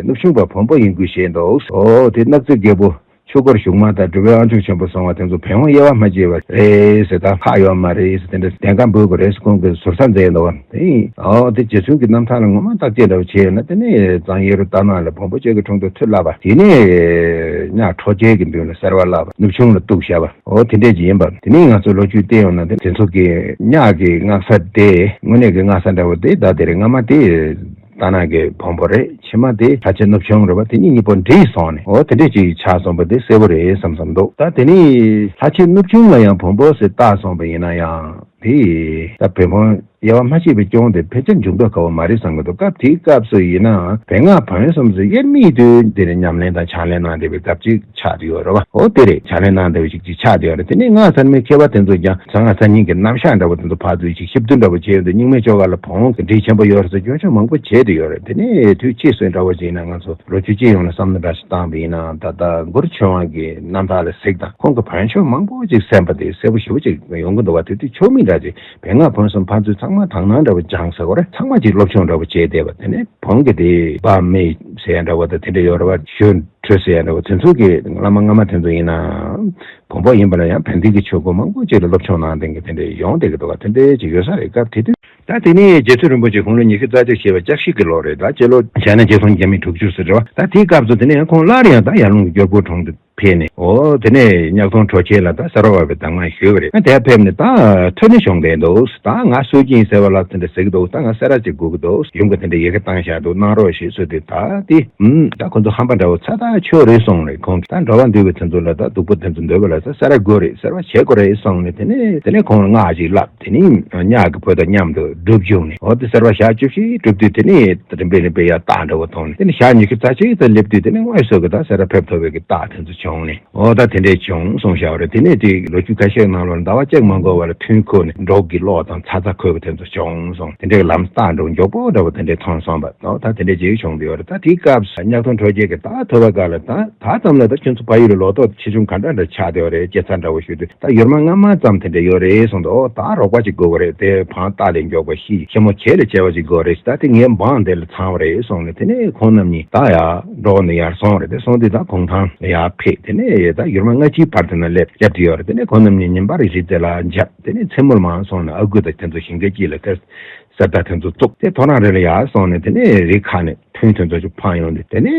གནུབས་ཆུང་པ་བོན་པོ་ཡིན་ཁུལ་བྱས་འདུག་ཨོ་དེ་སྣག་རྩེ་རྒྱལ་པོ་ཆོས་སྒོར་ཞུགས་མ་ཐག་འབྲུག་པའི་དབང་ཕྱུག་ཆེན་པོ་སོང་བ་དེ་ཚོ་བོན་དབང་དབྱེ་བ་མ་ཕྱེ་བ་རེད་ཟེར། ད་ཧ་ཡོད་མ་རེད་ཟེར། དེ་འདྲ་བདེན་ཁ་འབུལ་དགོས་རེད་ཟེར་ཁོང་གིས་ཟུར་ཟ་མཛད་འདུག་བ། དེ་ཨོ་དེ་རྗེ་བཙུན་གྱི་རྣམ་ཐར་ལ་ངོ་མ་བརྟག་དཔྱད་འདྲ་བོ་བྱས་ཡོད་ན་དེ་ནས་གཙང་གཡས་རུ་སྟག་ནག་ལ་བོན་པོ་གཅིག་གི་དྲུང་དུ་མཐུ་བསླབ་པ། དེ་ནས་གཉགས་གྲོ་རྗེ་གི་མདུན་ལ་གསོལ་བ་བསླབ་པ། གནུབས་ཆུང་ལ་གཏུགས་བཞག་པ། ཨོ་དེ་འདྲས་ཅིག་ཡིན་པ། དེ་ནས་ང་ཚོ་ལོ་རྒྱུས་བལྟས་ཡོང་ན་དེ་དེ་ཚོ་གི་གཉགས་ཀྱི་སྔགས་ས་དེ་དངོས་གནས་ཀྱི་སྔགས་ས་འདྲ་བོ་དེ་ད་དེ་རེད། སྔ་མ་དེ་སྟག་ནག་གི་བོན་པོ་རེད། ཕྱི་མ་དེ་ལྷ་ཆེན་གནུབས་ཆུང་རེད་བ། དེ་གཉིས་གཉིས་པོ་འདྲེས་སོང་ནས་ཨོ་དེ་འདྲས་ཅིག་ཆགས་སོང་བ་དེ་གསལ་པོ་རེད་བསམ་བསམ་འདུག་ད་དེ་ནས་ལྷ་ཆེན་གནུབས་ཆུང་ལ་ཡང་བོན་པོ་ཟེར་བཏགས་སོང་བ་ཡིན་ན་ཡང་དེ་ད་བོན་པོ་དབྱེ་བ་མ་ཕྱེ་བའི་སྐྱོན་དེ་ཕལ་ཆེར་འབྱུང་ལྡོག་ཁ་བོ་མ་རེད་བསམ་གྱི་འདུག་སྐབས་དེའི་སྐབས་སུ་ཡིན་ནའང་བོན་སྔགས་བོན་གསུམ་ཟེར་དབྱེར་མེད་དུ་དེ་ནས་ཉམས་ལེན་དང་ཕྱག་ལེན་གནང་བསྡད་པའི་སྐབས་ཅིག་ཆགས་ཏེ་ཡོད་རེད་བ། འོ་དེ་རེད། ཕྱག་ལེན་གནང་བསྡད་པ་ཅིག་ཅིག་ཆགས་ཏེ་ཡོད་རེད། དེ་ནས་སྔགས་ཚར་མའི་མཁས་པ་དེ་ཚོས་ཀྱང་གསང་སྔགས་གསར་རྙིང་གི་རྣམ་གཞག་འདྲ་བོ་དེ་ཚོ་ཕར་ཚུར་ཅིག་ཞིབ་བསྡུར་འདྲ་བོ་བྱས་ཡོང་དུས་རྙིང་མའི་ཆོ་ག་ལ་བོན་གྱི་འགྲེལ་ཆེན་པོ་ཡོད་རེད་ཟེར་སྐྱོན་ཆ་མང་པོ་བྱས་ཏེ་ཡོད་རེད། དེ་ནས་དུས་ཕྱིས་སུ་འདྲ་བོ་ཅིག་ཡིན་ན་ང་ཚོ་ལོ་རྒྱུས་ཅིག་ཡོང་ན་བསམ་བློ་འདྲ་ཞིག་བཏང་བ་ཡིན་ན་ད་ལྟ་གུ་རུ་ཆོས་དབང་གི་རྣམ་ཐར་ལ་གཟིགས་དང་ཁོང་གི་བོན་ཆོས་མང་པོ་ཅིག་གསན་པ་དེ་གསལ་པོ་ཞེ་པོ་ཅིག་ཡོང་གི་འདུག་བ། དེ་དུས་ཆོས་མིན་འདྲ་ཅིག་བོན་སྔགས་བོན་གསུམ་ཕན་ཚུན་ཚང་མ་དག་སྣང་འདྲ་བོ་སྦྱངས་ཟེར་དགོས་རེད། ཚང་མ་གཅིག་སློབ་སྦྱོང་འདྲ་བོ་བྱས་བསྡད་པ། དེ་ནས་བོན་གྱི་དེ་དཔག་མེད་ཟེར་ཡ་འདྲ་བོ་དང་དེ་འདྲ་ཡོད་རེད་བ། གཞོན་གྲོལ་ཟེར་ཡ་འདྲ་བོ་དེ་ཚོ་གི་བླ་མ་སྔ་མ་དེ་ཚོ་ཡིན་ན་བོན་པོ་ཡིན་པ་ན་ཡང་བན་དེ་གི་ཆོས་སྐོར་མང་པོ་ཅིག་ལ་སློབ་སྦྱོང་གནང་མཁན་གྱི་དེ་འདྲ་ཡོང་བསྡད་ཀྱི་འདུག་བ། དེ་འདྲ་ཅིག་ཡོད་ས་རེད། སྐབས་དེ་དུས་ད་དེ་ནས་རྗེ་བཙུན་རིན་པོ་ཆེ་དགུང་ལོ་ཉི་ཤུ་རྩ་གཅིག་བཞེས་པ་ལྕགས་བཞི་གི་ལོ་རེད། ད་སྤྱི་ལོ་བྱས་ན་ཆིག་སྟོང་བརྒྱ་མེད་དྲུག་ཅུ་ཟེར་རེད་བ། ད་དེའི་སྐབས་སུ་དེ་ནས་ཁོང་སླར་ཡང་ད་ཡར་ཀླུང་གི་སྐྱོར་པོ་གྲོང་དུ་ཕེབས་ནས་ཨོ་དེ་ནས་གཉགས་སྟོང་གྲོ་ཁྱེར་ལ་ད་གསོལ་བ་བཏབ་པའི་གདམས་ངག་ཞུས་པ་རེད། ཨ་དེར་ཕེབས་ནས་ད་ཐོས་ནས་བྱུང་བསྡད་འདུག་ད་ང་སུ་ཡིན་ཟེར་བ་ལ་དེ་འདྲ་ཟེར་གྱི་འདུག་ད་ང་སེ་ར་ཅིག་སྒུག་གི་འདུག་ཡུམ་གྱིས་དེ་འདྲ་ཡི་གེ་བཏང་བཞག་འདུག་གནང་རོགས་ཞེས་གསོལ་དུས་ད་དེ་ཨུམ་ད་ཁོ་ཚོ་ཧམ་པ་འདྲ་བོ་ཚ་ཐག་ཆོད་རེད་གསུངས་རེད། ཁོང་གིས་ད་འགྲོ་བ་འདུལ་བའི་དེ་ཚོ་ལ་ད་སྡུག་པོ་དེ་ཚོ་འདོན་པ་ལ་ད་སེ་ར་དགོས་རེད། སེ་ར་བྱེད་དགོས་རེད་གསུངས་ནས་དེ་ནས་དེ་ནས་ཁོང་ལ་སྔགས་ཅིག་བསླབས། དེ་ནས་གཉགས་ཀྱི་བུ་དང་མཉམ་དུ་སྒྲུབ་བྱུང་ནས་འོ་དེ་སེ་ར་བ་ཞག་བཅུ་བཞི་སྒྲུབ་དུས་དེ་ནས་རིམ་པས་རིམ་པས་ཡར་རྟགས་འདྲ་བོ་མཐོང་ནས་དེ་ནས་ཞག་ཉི་ཤུ་རྩ་གཅིག་ཏུ་སླེབས་དུས་དེ་ནས་དངོས་སུ་གི་ད་སེ་ར་ཕེབས་ཐུབ་པའི་གི་རྟགས་དེ་ཚོ་བྱུང་ནས་འོ་ད་དེ་འདྲས་བྱུང་གསུངས་བཞག་པ་རེད། དེ་ནས་དེ་ལོ་རྒྱུས་ཁ་ཤས་ནང་ལོགས་ཟླ་བ་གཅིག་མ་འགོར་བར་ཐུན་ཁུར་ནས་འབྲོག་གི་གློག་དང་ཚ་ཚ་ཁོལ་བ་དེ་ཚོ་བྱུང་སོང་། དེ་འདྲའི་ལམ་རྟགས་འདྲ་བོ་མགྱོགས་པོ་འདྲ་བོ་དེ་འདྲས་མཐོང་སོང་བ། འོ་ད་དེ་འདྲས་ཅིག་བྱུང་བསྡད་ཡོད་རེད། ད་དེའི་སྐབས་སུ་གཉགས་སྟོང་གྲོ་རྗེ་གིས་ད་ཐོས་པ་དགའ་ལ་ད་ད་ཙམ་ལ་ད་ཁྱོད་ཚོ་ཕ་ཡུལ་ལ་ལོ་ཏོག་ཆེ་ཆུང་ག་འདྲ་འདྲ་ཆགས་བསྡད་ཡོད་རེད། སྐྱེ་ས་འདྲ་བོ་ཞུས་དུས་ད་ཡུར་མ་སྔ་མ་ཙམ་དེ་འདྲ་ཡོད་རེད་གསུངས་འདུག་ཨོ་ད་རོགས་པ་ཅིག་དགོས་པ་རེད། དེ་བང་རྟགས་ལས་མགྱོགས་པ་ཤི་ཤི་མོ་བྱེད་ལས་བྱེད་པ་ཅིག་དགོས་རེད། ད་དེ་ངའི་འབངས་དེ་ལ་ཚང་བ་རེད་གསུངས་ནས་དེ་ནས་ཁོང་རྣམ་གཉིས་ད་ཡར་འབྲོག་ནས་ཡར་སོང་རེད། དེ་སོང་དུས་ད་གུང་ཐང་ལ་ཡར་ཕེབས། དེ་ནས་ད་ཡུར་མ་སྔ་ཕྱིའི་བར་དེ་ན་སླེབས་སླེབས་ཀྱི་ཡོད་རེད། དེ་ནས་ཁོང་རྣམ་གཉིས་ཉིན་པར་རི་རྩེ་ལ་འཇབ། དེ་ནས་མཚན་མོ་ལ་མར་སོང་ན་ཨ་ཁུ་དང་དེ་ཚོ་ཞིང་ཁའི་དཀྱིལ་ལ་དེར་གསེར་རྟ་དེ་ཚོ་བཙུགས་ཏེ་ཐོ་རངས་རི་ལ་ཡར་སོང་ནས་དེ་ནས་རི་ཁ་ནས་ཐུན་དེ་ཚོ་ཅིག་འཕངས་ཡོང་དུས་དེ་ནས་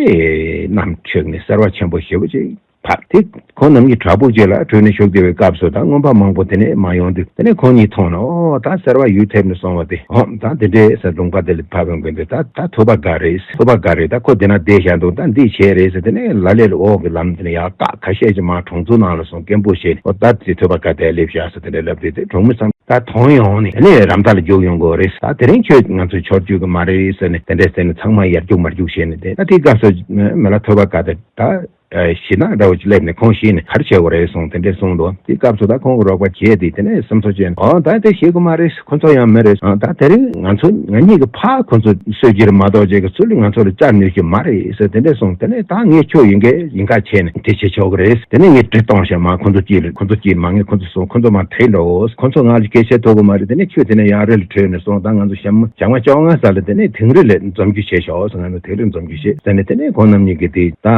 གནམ་འཁྲིགས་ནས་སེར་བ་ཆེན་པོ་ཞེ་པོ་ཅིག་བབས། དེ་ཁོང་རྣམ་གཉིས་བྲག་ཕུག་ཅིག་ལ་བྲོས་ནས་བཞུགས་བསྡད་པའི་སྐབས་སུ་ད་རྔོན་པ་མང་པོ་དེ་ནས་མར་ཡོང་དུས་དེ་ནས་ཁོང་གཉིས་མཐོང་ནས་ཨོ་ད་སེར་བ་ཡུལ་ཐེབས་ནས་སོང་བ་དེ་ཨོ་ད་དེ་འདྲའི་ས་ལུང་པ་དེ་ལ་བབས་ཡོང་གི་འདུག་ད་ད་ཐོས་པ་དགའ་རེད། ཐོས་པ་དགའ་རེད། ད་ཁོ་དེ་ན་བསྡད་བཞག་འདུག་ད་འདི་བྱས་རེད་ཟེར། དེ་ནས་ལ་ལས་ལ་འོག་གི་ལམ་དེ་ནས་ཡར་བཀག་ཁ་ཤས་ཅིག་མར་གྲོང་ཚོའི་ནང་ལ་སོང་སྐད་འབོད་བྱས་ནས་ཨོ་ད་དེ་ཐོས་པ་དགའ་དེ་སླེབས་བཞག་ཟེར་དེ་འདྲ་ལབ་དུས་དེ་གྲོང་མི་ཚང་ད་དོན་ཡོང་ནས་དེ་ནས་ར་མཐའ་ལ་རྒྱུགས་ཡོང་དགོས་རེད། ད་དེ་རིང་ཁྱོད་ང་ཚོའི་ཕྱོགས་བསྐྱོད་གི་མ་རེད་ཟེར་ནས་དེ་འདྲས་ཟེར་ནས་ཚང་མ་ཡར་རྒྱུག་མར་རྒྱུག་བྱས་ནས་དེ་ད་དེའི་སྐབས་སུ་མི་ལ་ཐོས་པ་དགའ་དེ་ད་ཞེད་སྣང་འདྲ་བོ་ཅིག་སླེབས་ནས་ཁོང་ཞེད་ནས་ག་རེ་བྱེད་དགོས་རེད་གསུངས་དེ་འདྲས་གསུངས་འདུག་དེའི་སྐབས་སུ་ད་ཁོང་གི་རོགས་པ་བྱས་ཏེ་དེ་ནས་སེམས་གསོ་བྱས་ནས་ཨོ་ད་དེ་ཞེད་དགོས་མ་རེད། ཁོ་ཚོ་ཡང་མི་རེད། ཨ་ད་དེ་རིང་ང་ཚོ་ང་གཉིས་ཀྱི་ཕར་ཁོ་ཚོ་གསོད་རྒྱུ་རེད་མ་གཏོགས་རྗེས་ཀྱི་ཚུར་ལ་ང་ཚོ་ལ་བཅར་ནུས་རྒྱུ་མ་རེད་ཟེར་དེ་འདྲས་གསུངས། དེ་ནས་ད་ངས་ཁྱོད་ཡིན་གས་ཡིན་ཁ་བྱས་ནས་དེ་བྱེད་ཆོག་གི་རེད། དེ་ནས་ངས་གྲི་གཏོང་བྱས་མ་ཁོ་ཚོ་སྐྱིད་ལ་ཁོ་ཚོ་སྐྱིད་མ་ངས་ཁོ་ཚོ་སོང་ཁོ་ཚོ་མ་དྲན་འགྲོ་ཁོ་ཚོ་ང་ལ་སྐད་ཆ་ཐོག་གི་མ་རེད། དེ་ནས་ཁྱོད་དེ་ནས་ཡང་རི་ལ་བྲོས་ནས་སོང་ད་ང་ཚོ་ཞག་མ་ཞག་མ་བཅོ་ལྔ་ས་ལ་དེ་ནས་དིང་རི་ལ་འཛོམས་རྒྱུ་བྱས་ཤོག་ཟེར། ང་ཚོ་དིང་རི་འཛོམས་རྒྱུ་བྱས་ཟེར་ནས་དེ་ནས་ཁོང་རྣམ་གཉིས་ཀྱིས་དེ་ད་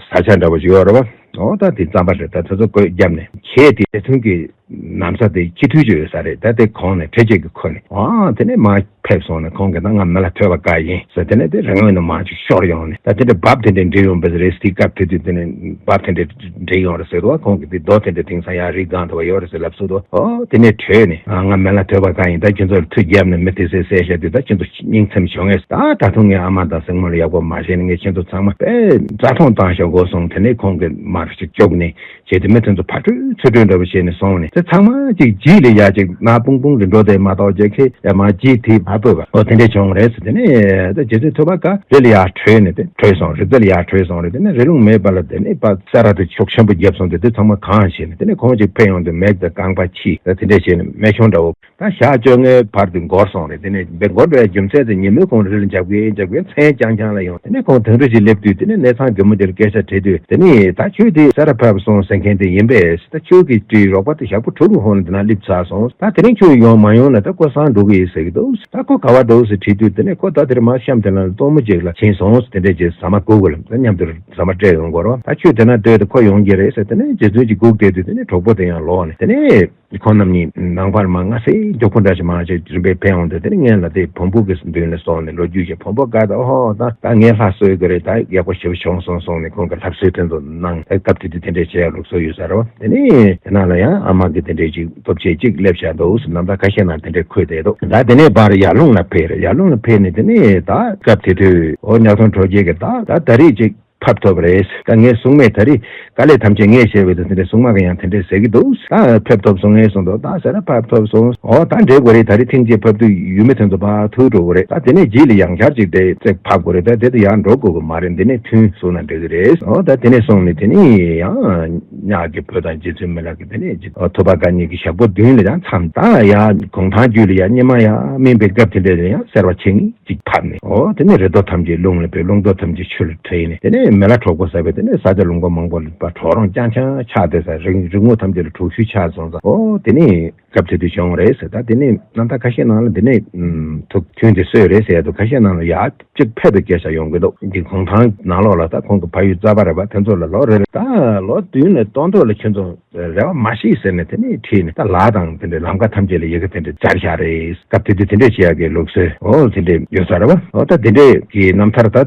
ས་ཆ་འདྲ་བོ་ཞིག་ཡོད་རེད་བ། ཨོ་ད་དེ་རྩམ་པ་རེད། ད་དེ་ཚོ་བཀོད་བརྒྱབ་ནས་ཁྱེད་དེ་ཐུན་གྱི་ནམ་ས་དེ་སྤྱི་འཐུས་ཅིག་ཡོད་ས་རེད། ད་དེ་གོང་ནས་གྲོས་ཆོད་ཀྱི་ཁོ་ནས་ཨ་དེ་ནས་མར་ཕེབས་སོང་ནས་ཁོང་གིས་ད་ང་མི་ལ་ཐོས་པ་དགའ་ཡིན་ཟེར། དེ་ནས་དེ་རང་ངོས་ནས་མར་ཅིག་ཤོར་ཡོང་ནས་ད་དེ་འདྲ་བབ་དེ་འདྲ་འདྲེ་ཡོང་བས་རེད། དེ་སྐབས་དེ་དུས་དེ་ནས་བབ་དེ་འདྲ་འདྲེ་ཡོང་རེད་ཟེར་དུས་ཁོང་གིས་དེ་རྡོ་དེ་འདྲ་དེང་སང་ཡང་རི་སྒང་དུ་བ་ཡོད་རེད་ཟེར་ལབ་སོང་དུས་ཨོ་དེ་ནས་བྲོས་ནས་ཨ་ང་མི་ལ་ཐོས་པ་དགའ་ཡིན། ད་ཁྱེད་ཚོར་མཐུ་བརྒྱབ་ནས་མི་དེ་ཚོས་བསད་བཞག་དུས་ད་ཁྱེད་ཚོ་སྙིང་ཚིམ་བྱུང་ངས། ད་ད་དུང་ངའི་ཨ་མ་དང་སྲིང་མོ་ལ་ཡག་པོ་མ་བྱས་ནས་ངས་ཁྱེད་ཚོ་ཚང་མ་དཔེ་རྩ་མཐོང་བཏང་བཞག་དགོས་སོང་། དེ་ནས་ཁོང་གིས་མར་ཅིག་བཅུག་ནས། བྱས་ཏེ་མི་དེ་ཚོ་ཕར་བྲོས་ཚུར་བྲོས་འདྲ་པོ་བྱས་ནས་སོང་ནས་དེ་ཚང་མ་ཅིག་རྗེས་ལ་ཡ་ཅིག་ནག་པུང་པུང་དུ་འགྲོ་དེ་མ་གཏོགས་རྗེས་ཁེ་ཡ་མ་རྗེས་དེ་མ་སྤོས་པ་ཨོ་དེ་འདྲས་བྱུང་རེད་ཟེར། དེ་ནས་ད་རྗེ་བཙུན་ཐོད་པ་དཀར་རི་ལ་ཡར་བྲོས་ནས་དེ་བྲོས་སོང་། རི་རྩེ་ལ་ཡར་བྲོས་སོང་རེད། དེ་ནས་རི་ལུང་མེད་པ་ལ་དེ་ནས་པ་ས་ར་དེ་ཤུགས་ཆེན་པོ་བརྒྱབ་སོང་དུས་དེ་ཚང་མ་གང་བྱས་ནས་དེ་ནས་ཁོང་ཅིག་ཕེབས་ཡོང་དུས་མེད་དེ་རྐང་པ་ཕྱིས་དེ་དེ་འདྲས་བྱས་ནས་རྨད་བྱུང་འདྲ་བོ། ད་ཞག་བཅོ་ལྔའི་བར་དུ་འགོར་སོང་རེད། དེ་ནས་འགོར་བའི་རྒྱུ་མཚན་དེ་ཉིན་མོའི་ཁོང་རི་ལ་འཇབ་གིན་འཇབ་གིན་མཚན་རྐྱང་རྐྱང་ལ་ཡོང་། དེ་ནས་ཁོང་དོན་གྲུབ་ཅིག་སླེབས་དུས་དེ་ནས་གནས་ཚང་རྒན་མོ་དེར་སྐད་ཆ་དྲིས་དུས་དེ་ནས་ད་ཁྱོད་དེ་ས་ར་ཕབ་སོང་ཟེར་མཁན་དེ་ཡིན་པས། ད་ཁྱོད་ཀྱི་དྲིས་རོགས་པ་དེ་ཞག་པོ་དྲུག་གི་ཧོན་དེ་ན་སླེབས་ཚར་སོང་། ད་དེ་རིང་ཁྱོད་ཡོང་མ་ཡོང་ན་ད་ཁོ་སང་འགྲོ་གི་ཡིན་ཟེར་གི་འདུག་ད་ཁོ་ག་བ་འགྲོ་ཟེར་དྲིས་དུས་དེ་ནས་ཁོ་ད་དེར་མ་གཤམ་དེ་ན་སྟོན་མོ་ཅིག་ལ་ཕྱིན་སོང་། དེ་འདྲས་ཅིག་ཟ་མ་སྒུག་དགོས་ལ་ད་མཉམ་དུ་ཟ་མ་སྤྲད་ཡོང་དགོས་རོགས། ད་ཁྱོད་དེ་ན་སྡོད་དེ་ཁོ་ཡོང་གི་རེད་ཟེར། དེ་ནས་རྗེ་བཙུན་གྱིས་སྒུག་བསྡད་དུས་དེ་ནས་གྲོགས་པོ་དེ་ཡང་ལོག་ནས་དེ་ནས། ཁོང་རྣམ་གཉིས་ནང་པར་མ་སྔ་སེ་མགྱོགས་པོ་འདྲ་ཞིག་མ་ཅིག་རིམ་པས་ཕན་འོང་དུས་དེ་ནི་ངས་ལ་དེ་བོང་བུ་གི་མདུན་ལ་སོང་ནས་ལོ་རྒྱུས་ཀྱི་བོང་བུ་དགའ་ད་ཧོ་ད་ད་ངས་ལྷ་གསོལ་གི་རེད། ད་ཡག་པོ་ཞེ་པོ་བྱུང་སོང་སོང་ནས་ཁོང་གི་ལྷ་གསོལ་དོན་དུ་གནང་། ད་སྐབས་དེ་དུས་དེ་འདྲས་བྱས་ལུགས་སྲོལ་ཡོད་ས་རེད་བ། དེ་ནས་དེ་ནང་ལ་ཡང་ཨ་མ་གི་དེ་འདྲས་ཅིག་སྟོབས་ཆེ་གཅིག་སླེབས་བཞག་འདུག་ཟེར་རྣམ་ཐར་ཁ་ཤས་ནང་དེ་འདྲས་འཁོད་བསྡད་འདུག་ད་དེ་ནས་ཕར་ཡར་ཀླུང་ལ་ཕེབས་རེད། ཡར་ཀླུང་ལ་ཕེབས་ནས་དེ་ནས་ད་སྐབས་དེ་དུས་ཨོ་ཉག་ཐོང་གྲོ་རྒྱལ་གི་ད་ད་ད་རེས་ཅིག་ཕབ་ཐུབ་རེད། ད་ངས་སྲུང་མས་ད་རེས་དཀའ་ལས་ཐམས་ཅད་ངས་བྱས་པའི་དུས་དེ་འདྲའི་སྲུང་མ་གི་ཡང་དེ་འདྲས་ཟེར་གི་འདུག་ད་ཕེབས་ཐུབ་སོང་ངས་གསུངས་འདུག་ད་ཟེར་ན་ཕབ་ཐུབ་སོང་། ཨོ་ད་འདྲེ་དགོས་རེད། ད་རེས་ཐེངས་གཅིག་ཕབ་དུས་ཡུལ་མི་དེ་ཚོ་ཕར་ཐུག་འགྲོ་དགོས་རེད། ད་དེ་ནས་རྗེས་ལ་ཡང་བསྐྱར་ཅིག་འདྲེ་རྩེ་ཕབ་དགོས་རེད། ད་དེ་དུས་ཡང་འགྲོ་དགོས་གི་མ་རེད། འདི་ནས་ཐུན་གསུངས་ན་འགྲིག་གི་རེད། ཨོ་ད་དེ་ནས་སོང་ནས་དེ་ནས་ཡང་ཉག་གི་བུ་དང་རྗེ་བཙུན་མི་ལ་གི་དེ་ནས་ཐོད་པ་དཀར་གཉིས་ཀྱི་ཞག་པོ་བདུན་ལ་ཡང་མཚམས་ད་ཡང་གུང་ཐང་རྒྱུད་ལ་ཡང་སྙེ་མ་ཡང་སྨིན་པའི་སྐབས་དེ་འདྲ་ལ་ཡང་སེར་བ་ཆེ་ངེས། གཅིག་ཕབ་ནས། ཨོ་དེ་ནས་རི་རྡོ་ཐམས་ཅད་རླུང་ལ་ཕེབས། རླུང་རྡོ་ཐམས་ཅད་ཆུ་ལ་ཁྲིད་ནས། དེ་ནས་མི་ལ་གྲོགས་པོ་ཟ་བས་དེ་ནས་ས་ཆ་ལུང་པ་མང་པོ་ལ་ཕར་གྲོག་རོང་རྐྱང་རྐྱང་ཆགས་བསྡད་ས། རི་རི་སྔོ་ཐམས་ཅད་ལ་གྲོག་ཤུལ་ཆགས་སོང་ཙང་། ཨོ་དེ་ནས་སྐབས་དེ་དུས་བྱུང་བ་རེད་ཟེར། ད་དེ་ནས་རྣམ་ཐར་ཁ་ཤས་ནང་ལ་དེ་ནས་ཐུགས་ཁྱོན་དེ་གསོས་རེད་ཟེར་ཡ་འདུག་ཁ་ཤས་ནང་ལ་ཡར་གཅིག་ཕེབས་པའི་སྐད་ཆ་ཡོང་གི་འདུག་འདི་གུང་ཐང་ནང་ལོགས་ལ་ད་ཁོང་གི་ཕ་ཡུལ་རྩ་བ་རེད་པ། དེ་ཚོ་ལ་ལོ་རེ་རེ་ད་ལོ་བདུན་ལ་སྟོང་ཐོག་ལ་ཁྱོད་ཚོ་རེ་བ་མ་ཞིག་ཟེར་ནས་དེ་ནས་ཁྲིད་ནས་ད་ལ་དང་དེ་འདྲའི་ལམ་ཁ་ཐམས་ཅད་ལ་ཡི་གེ་དེ་འདྲ་སྦྱར་བཞག་རེད། སྐབས་དེ་དུས་དེ་འདྲས་བྱེད་ཡག་གི་ལུགས་སྲོལ་ཨོ་དེ་འདྲས་ཡོད་ས་རེད་བ། ཨོ་ད་དེ་འདྲས་ཀྱི་རྣམ་ཐར་ད་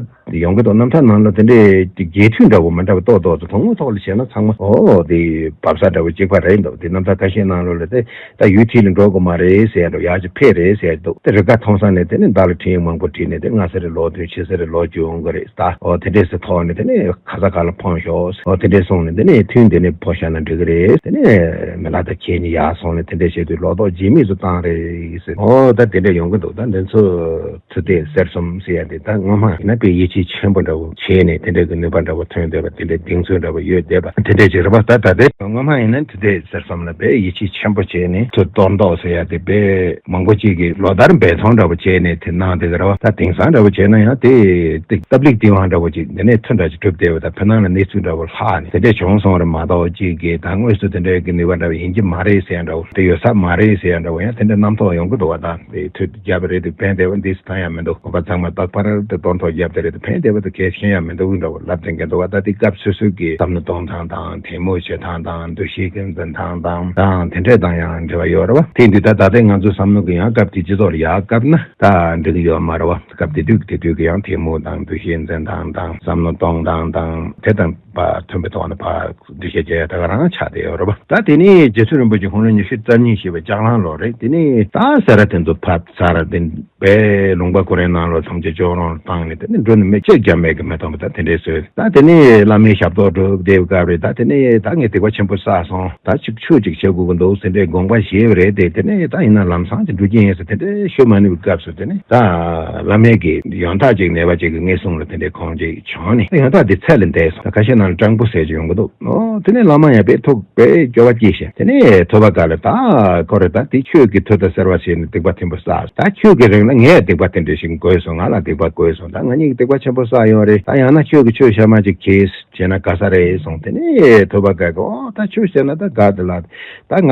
ཡོང་གི་འདུག་རྣམ་ཐར་ནང་ལ་དེ་འདྲས་རྒྱས་བསྡུས་འདྲ་བོ་མི་འདྲ་བ་ཏོག་ཏོག་ཏུ་ཐུང་ངུ་ཐོག་ལ་བྱས་ན་ཚང་མ་ཨོ་དེ་བབས་ས་འདྲ་བོ་གཅིག་པ་རེད་འདུག་དེ་རྣམ་ཐར་ཁ་ཤས་ནང་ལོགས་ལ་དེ་ད་ཡུལ་མཐིལ་ལ་འགྲོ་དགོས་མ་རེད་ཟེར་ཡ་འདུག་ཡར་ཅིག་ཕེབས་རེད་ཟེར་ཡ་འདུག་དེ་རི་ཁ་མཐོང་ས་ནས་དེ་ནས་བདག་ལ་འཕྲིན་ཡིག་མང་པོ་བྲིས་ནས་དེ་སྔ་ས་རེ་ལོག་དུས་ཕྱི་ས་རེ་ལོག་རྒྱུ་ཡོང་གི་རེད། ད་ཨོ་དེ་འདྲས་སུ་ཐོག་ནས་དེ་ནས་ཁ་ས་ག་ལ་འཕངས་ཤོག་ཨོ་དེ་འདྲས་སོང་ནས་དེ་ནས་ཐུན་དེ་ནས་ཕོ་བཞག་ན་འགྲིག་གི་རེད། དེ་ནས་མི་ལ་དང་ཁྱེད་གཉིས་ཡར་སོང་ནས་དེ་འདྲས་བྱས་དུས་ལོ་ཏོག་རྗེས་མི་སུ་བཏང་རེད་ཟེར། ཨོ་ད་དེ་འདྲས་ཡོང་གི་འདུག་ད་འདི་ཚོ་ཐུ་དེ་གསེར་གསུམ་ཟེར་ཡ་དེ་ད་སྔོན་མ་ཡིན་ན་དཔེ་ཡིད་ཆེས་ཆེན་པོ་འདྲ་བོ་བྱས་ནས་དེ་འདྲས་ཀྱི་ནུས་པ་འདྲ་བོ་ཐོན་བསྡད་པ་དེ་འདྲས་གདེང་ཚོད་འདྲ་བོ་ཡོད་བསྡད་པ་དེ་འདྲས་ཅིག་རེད་པ། ད་ད་དེ་སྔོན་མ་ཡིན་ན་ཐུ་དེ་གསེར་གསུམ་ལ་དཔེ་ཡིད་ཆེས་ཆེན་པོ་བྱས་ནས་ཐུ་གཏོར་མདོག་ཟེར་ཡ་དེ་དཔེ་མང་པོ་ཅིག་གིས་ལོ་ལྟར་འབད་བརྩོན་འདྲ་བོ་བྱས་ནས་དེ་གནང་བསྡད་ཀྱི་རེད་བ། ད་དེང་སང་འདྲ་བོ་བྱས་ན་ཡང་དེ་དེ་སྟབས་ལེགས་དེ་བང་འདྲ་བོ་ཅིག་འདི་ནས་ཐུན་འདྲ་ཅིག་གྲུབ་བསྡད་པ་དང་བོད་ནང་ལ་གནས་ཚུལ་འདྲ་བོ་ལྷག་ནས་དེ་འདྲས་བྱུང་སོང་རེད་མ་གཏོགས་ཅིག་གིས་ད་དངོས་སུ་དེ་འདྲའི་གི་ནུས་པ་འདྲ་བོ་ཡིན་གྱི་མ་རེད་ཟེར་ཡ་འདྲ་བོ་དེ་ཡོད་ས་མ་རེད་ཟེར་ཡ་འདྲ་བོ་ཡང་དེ་འདྲ་རྣམ་རྟོག་ཡོང་གི་འདུག་བ། ད་དེ་ཐུ་རྒྱབ་རེད་དེ་ཕན་བདེ་བ་འདི་སུ་ད་ཡང་མི་འདུག་ཁོ་པ་ཚང་མ་རྟག་པར་དེ་གཏོར་མདོག་རྒྱབ་བསྡད་རེད་དེ་ཕན་བདེ་བ་དེ་གལ་ཆེན་ཡང་མི་འདུག་འདྲ་བོ་ལབ་དེ་འགན་འདུག་བ། ད་དེ་སྐབས་སོ་སོ་གི་བསམ་བློ་གཏོང་སྟངས་དང་དེ་མོ་བྱེད་སྟངས་དང་འདུ་ཤེས་ཀྱི་འཛིན་སྟངས་དང་དང་དེ་འདྲས་དང་ཡང་འབྲེལ་བ་ཡོད་རེད་བ། དེ་འདི་ད་ད་ལྟའི་ང་ཚོའི་བསམ་བློ་གི་ཡང་སྐབས་དེ་སྤྱི་ཚོགས་ལ་ཡག་སྐབས་ན་ད་འགྲིག་གི་ཡོད་མ་རེད་བ། སྐབས་དེ་དུས་དེ་དུས་ཀྱི་ཡང་དེ་མོ་དང་འདུ་ཤེས་འཛིན་སྟངས་དང་བསམ་བློ་གཏོང་སྟངས་དང་དེ་དང་པ་མཐུན་པའི་ཐོག་ནས་ཕར་འདུ་ཤེས་རྒྱག་ཡ་ད་ག་རང་ཆགས་བསྡད་ཡོད་རེད་བ། ད་དེ་ནས་རྗེ་བཙུན་རིན་པོ་ཆེ་དགུང་ལོ་ཉི་ཤུ་རྩ་གཉིས་བཞེས་པའི་ལྕགས་གླང་ལོ་རེད། དེ་ནས་ད་ས་ར་དེ་ཚོ་ཕབ་ས་ར་དེ་པའི་ལུང་པ་ཁོ་རའི་ནང་ལོ་ཐམས་ཅད་ཅོག་རོང་ལ་བཏང་ནས་དེ་ནས་འགྲོ་ནས་མི་གཅིག་ཀྱང་མེད་གི་མི་མཐོང་བ་ད་དེ་འདྲས་བཟོས། ད་དེ་ནས་བླ་མའི་ཞབས་ཏོག་སྒྲུབ་བསྡད་སྐབས་རེད། ད་དེ་ནས་ད་ངས་སྡིག་པ་ཆེན་པོ་བསགས་སོང་། ད་ཅིག་ཆོས་ཅིག་བྱེད་དགོས་ཀྱི་འདུག་ཟེར་འདྲའི་དགོངས་པ་བཞེས་པ་རེད་དེ། དེ་ནས་ད་ཡིན་ན་ལམ་སང་ཅིག་འགྲོ་གི་ཡིན་ཟེར་དེ་འདྲའི་ཤོད་མ་ནུས་པའི་སྐབས་སུ་དེ་ནས་ད་བླ་མའི་གི་ཡོན་བདག་ཅིག་ནད་པ་ཅིག་གི་ངན་སོང་ལ་དེ་འདྲའི་ཁོང་ཅིག་བྱོན་ནས་ད་ཡོན་བདག་དེ་ཚེ་ལས་འདས་སོང་། ད་ཁ་ཤས་ནང་ལ་སྤྲང་པོ་ཟེར་ཅིག་ཡོང་གི་འདུག་ཨོ་དེ་ནས་བླ་མ་ཡང་དཔེ་ཐུགས་དཔེ་སྐྱོ་བ་སྐྱེས་ཤིང་དེ་ནས་ཐོས་པ་དཀར་ལ་ད་ཁོ་རེ་ད་དེ་ཁྱོད་ཀྱིས་ཐུ་དང་སེར་བ་བྱས་ནས་སྡིག་པ་ཆེན་པོ་བསགས། ད་ཁྱོད་ཀྱི་རིང་ལ་ངས་སྡིག་པ་དེ་འདྲ་ཞིག་བསགས་སོང་། ང་ལ་སྡིག་པ་བསགས་སོང་། ད་ང་གཉིས་ཀྱིས་སྡིག་པ་ཆེན་པོ་བསགས་ཡོད་རེད། ད་ཡང་ན་ཁྱོད་ཀྱིས་ཆོས་བཤད་མ་ཅིག་གྱིས་བྱས་ན་དགའ་ས་རེད་གསུངས། དེ་ནས་ཐོས་པ་དཀར་གྱིས་ཨོ་ད་ཆོས་བཤད་ན་ད་དགའ་དེ་ལ་ད་ང་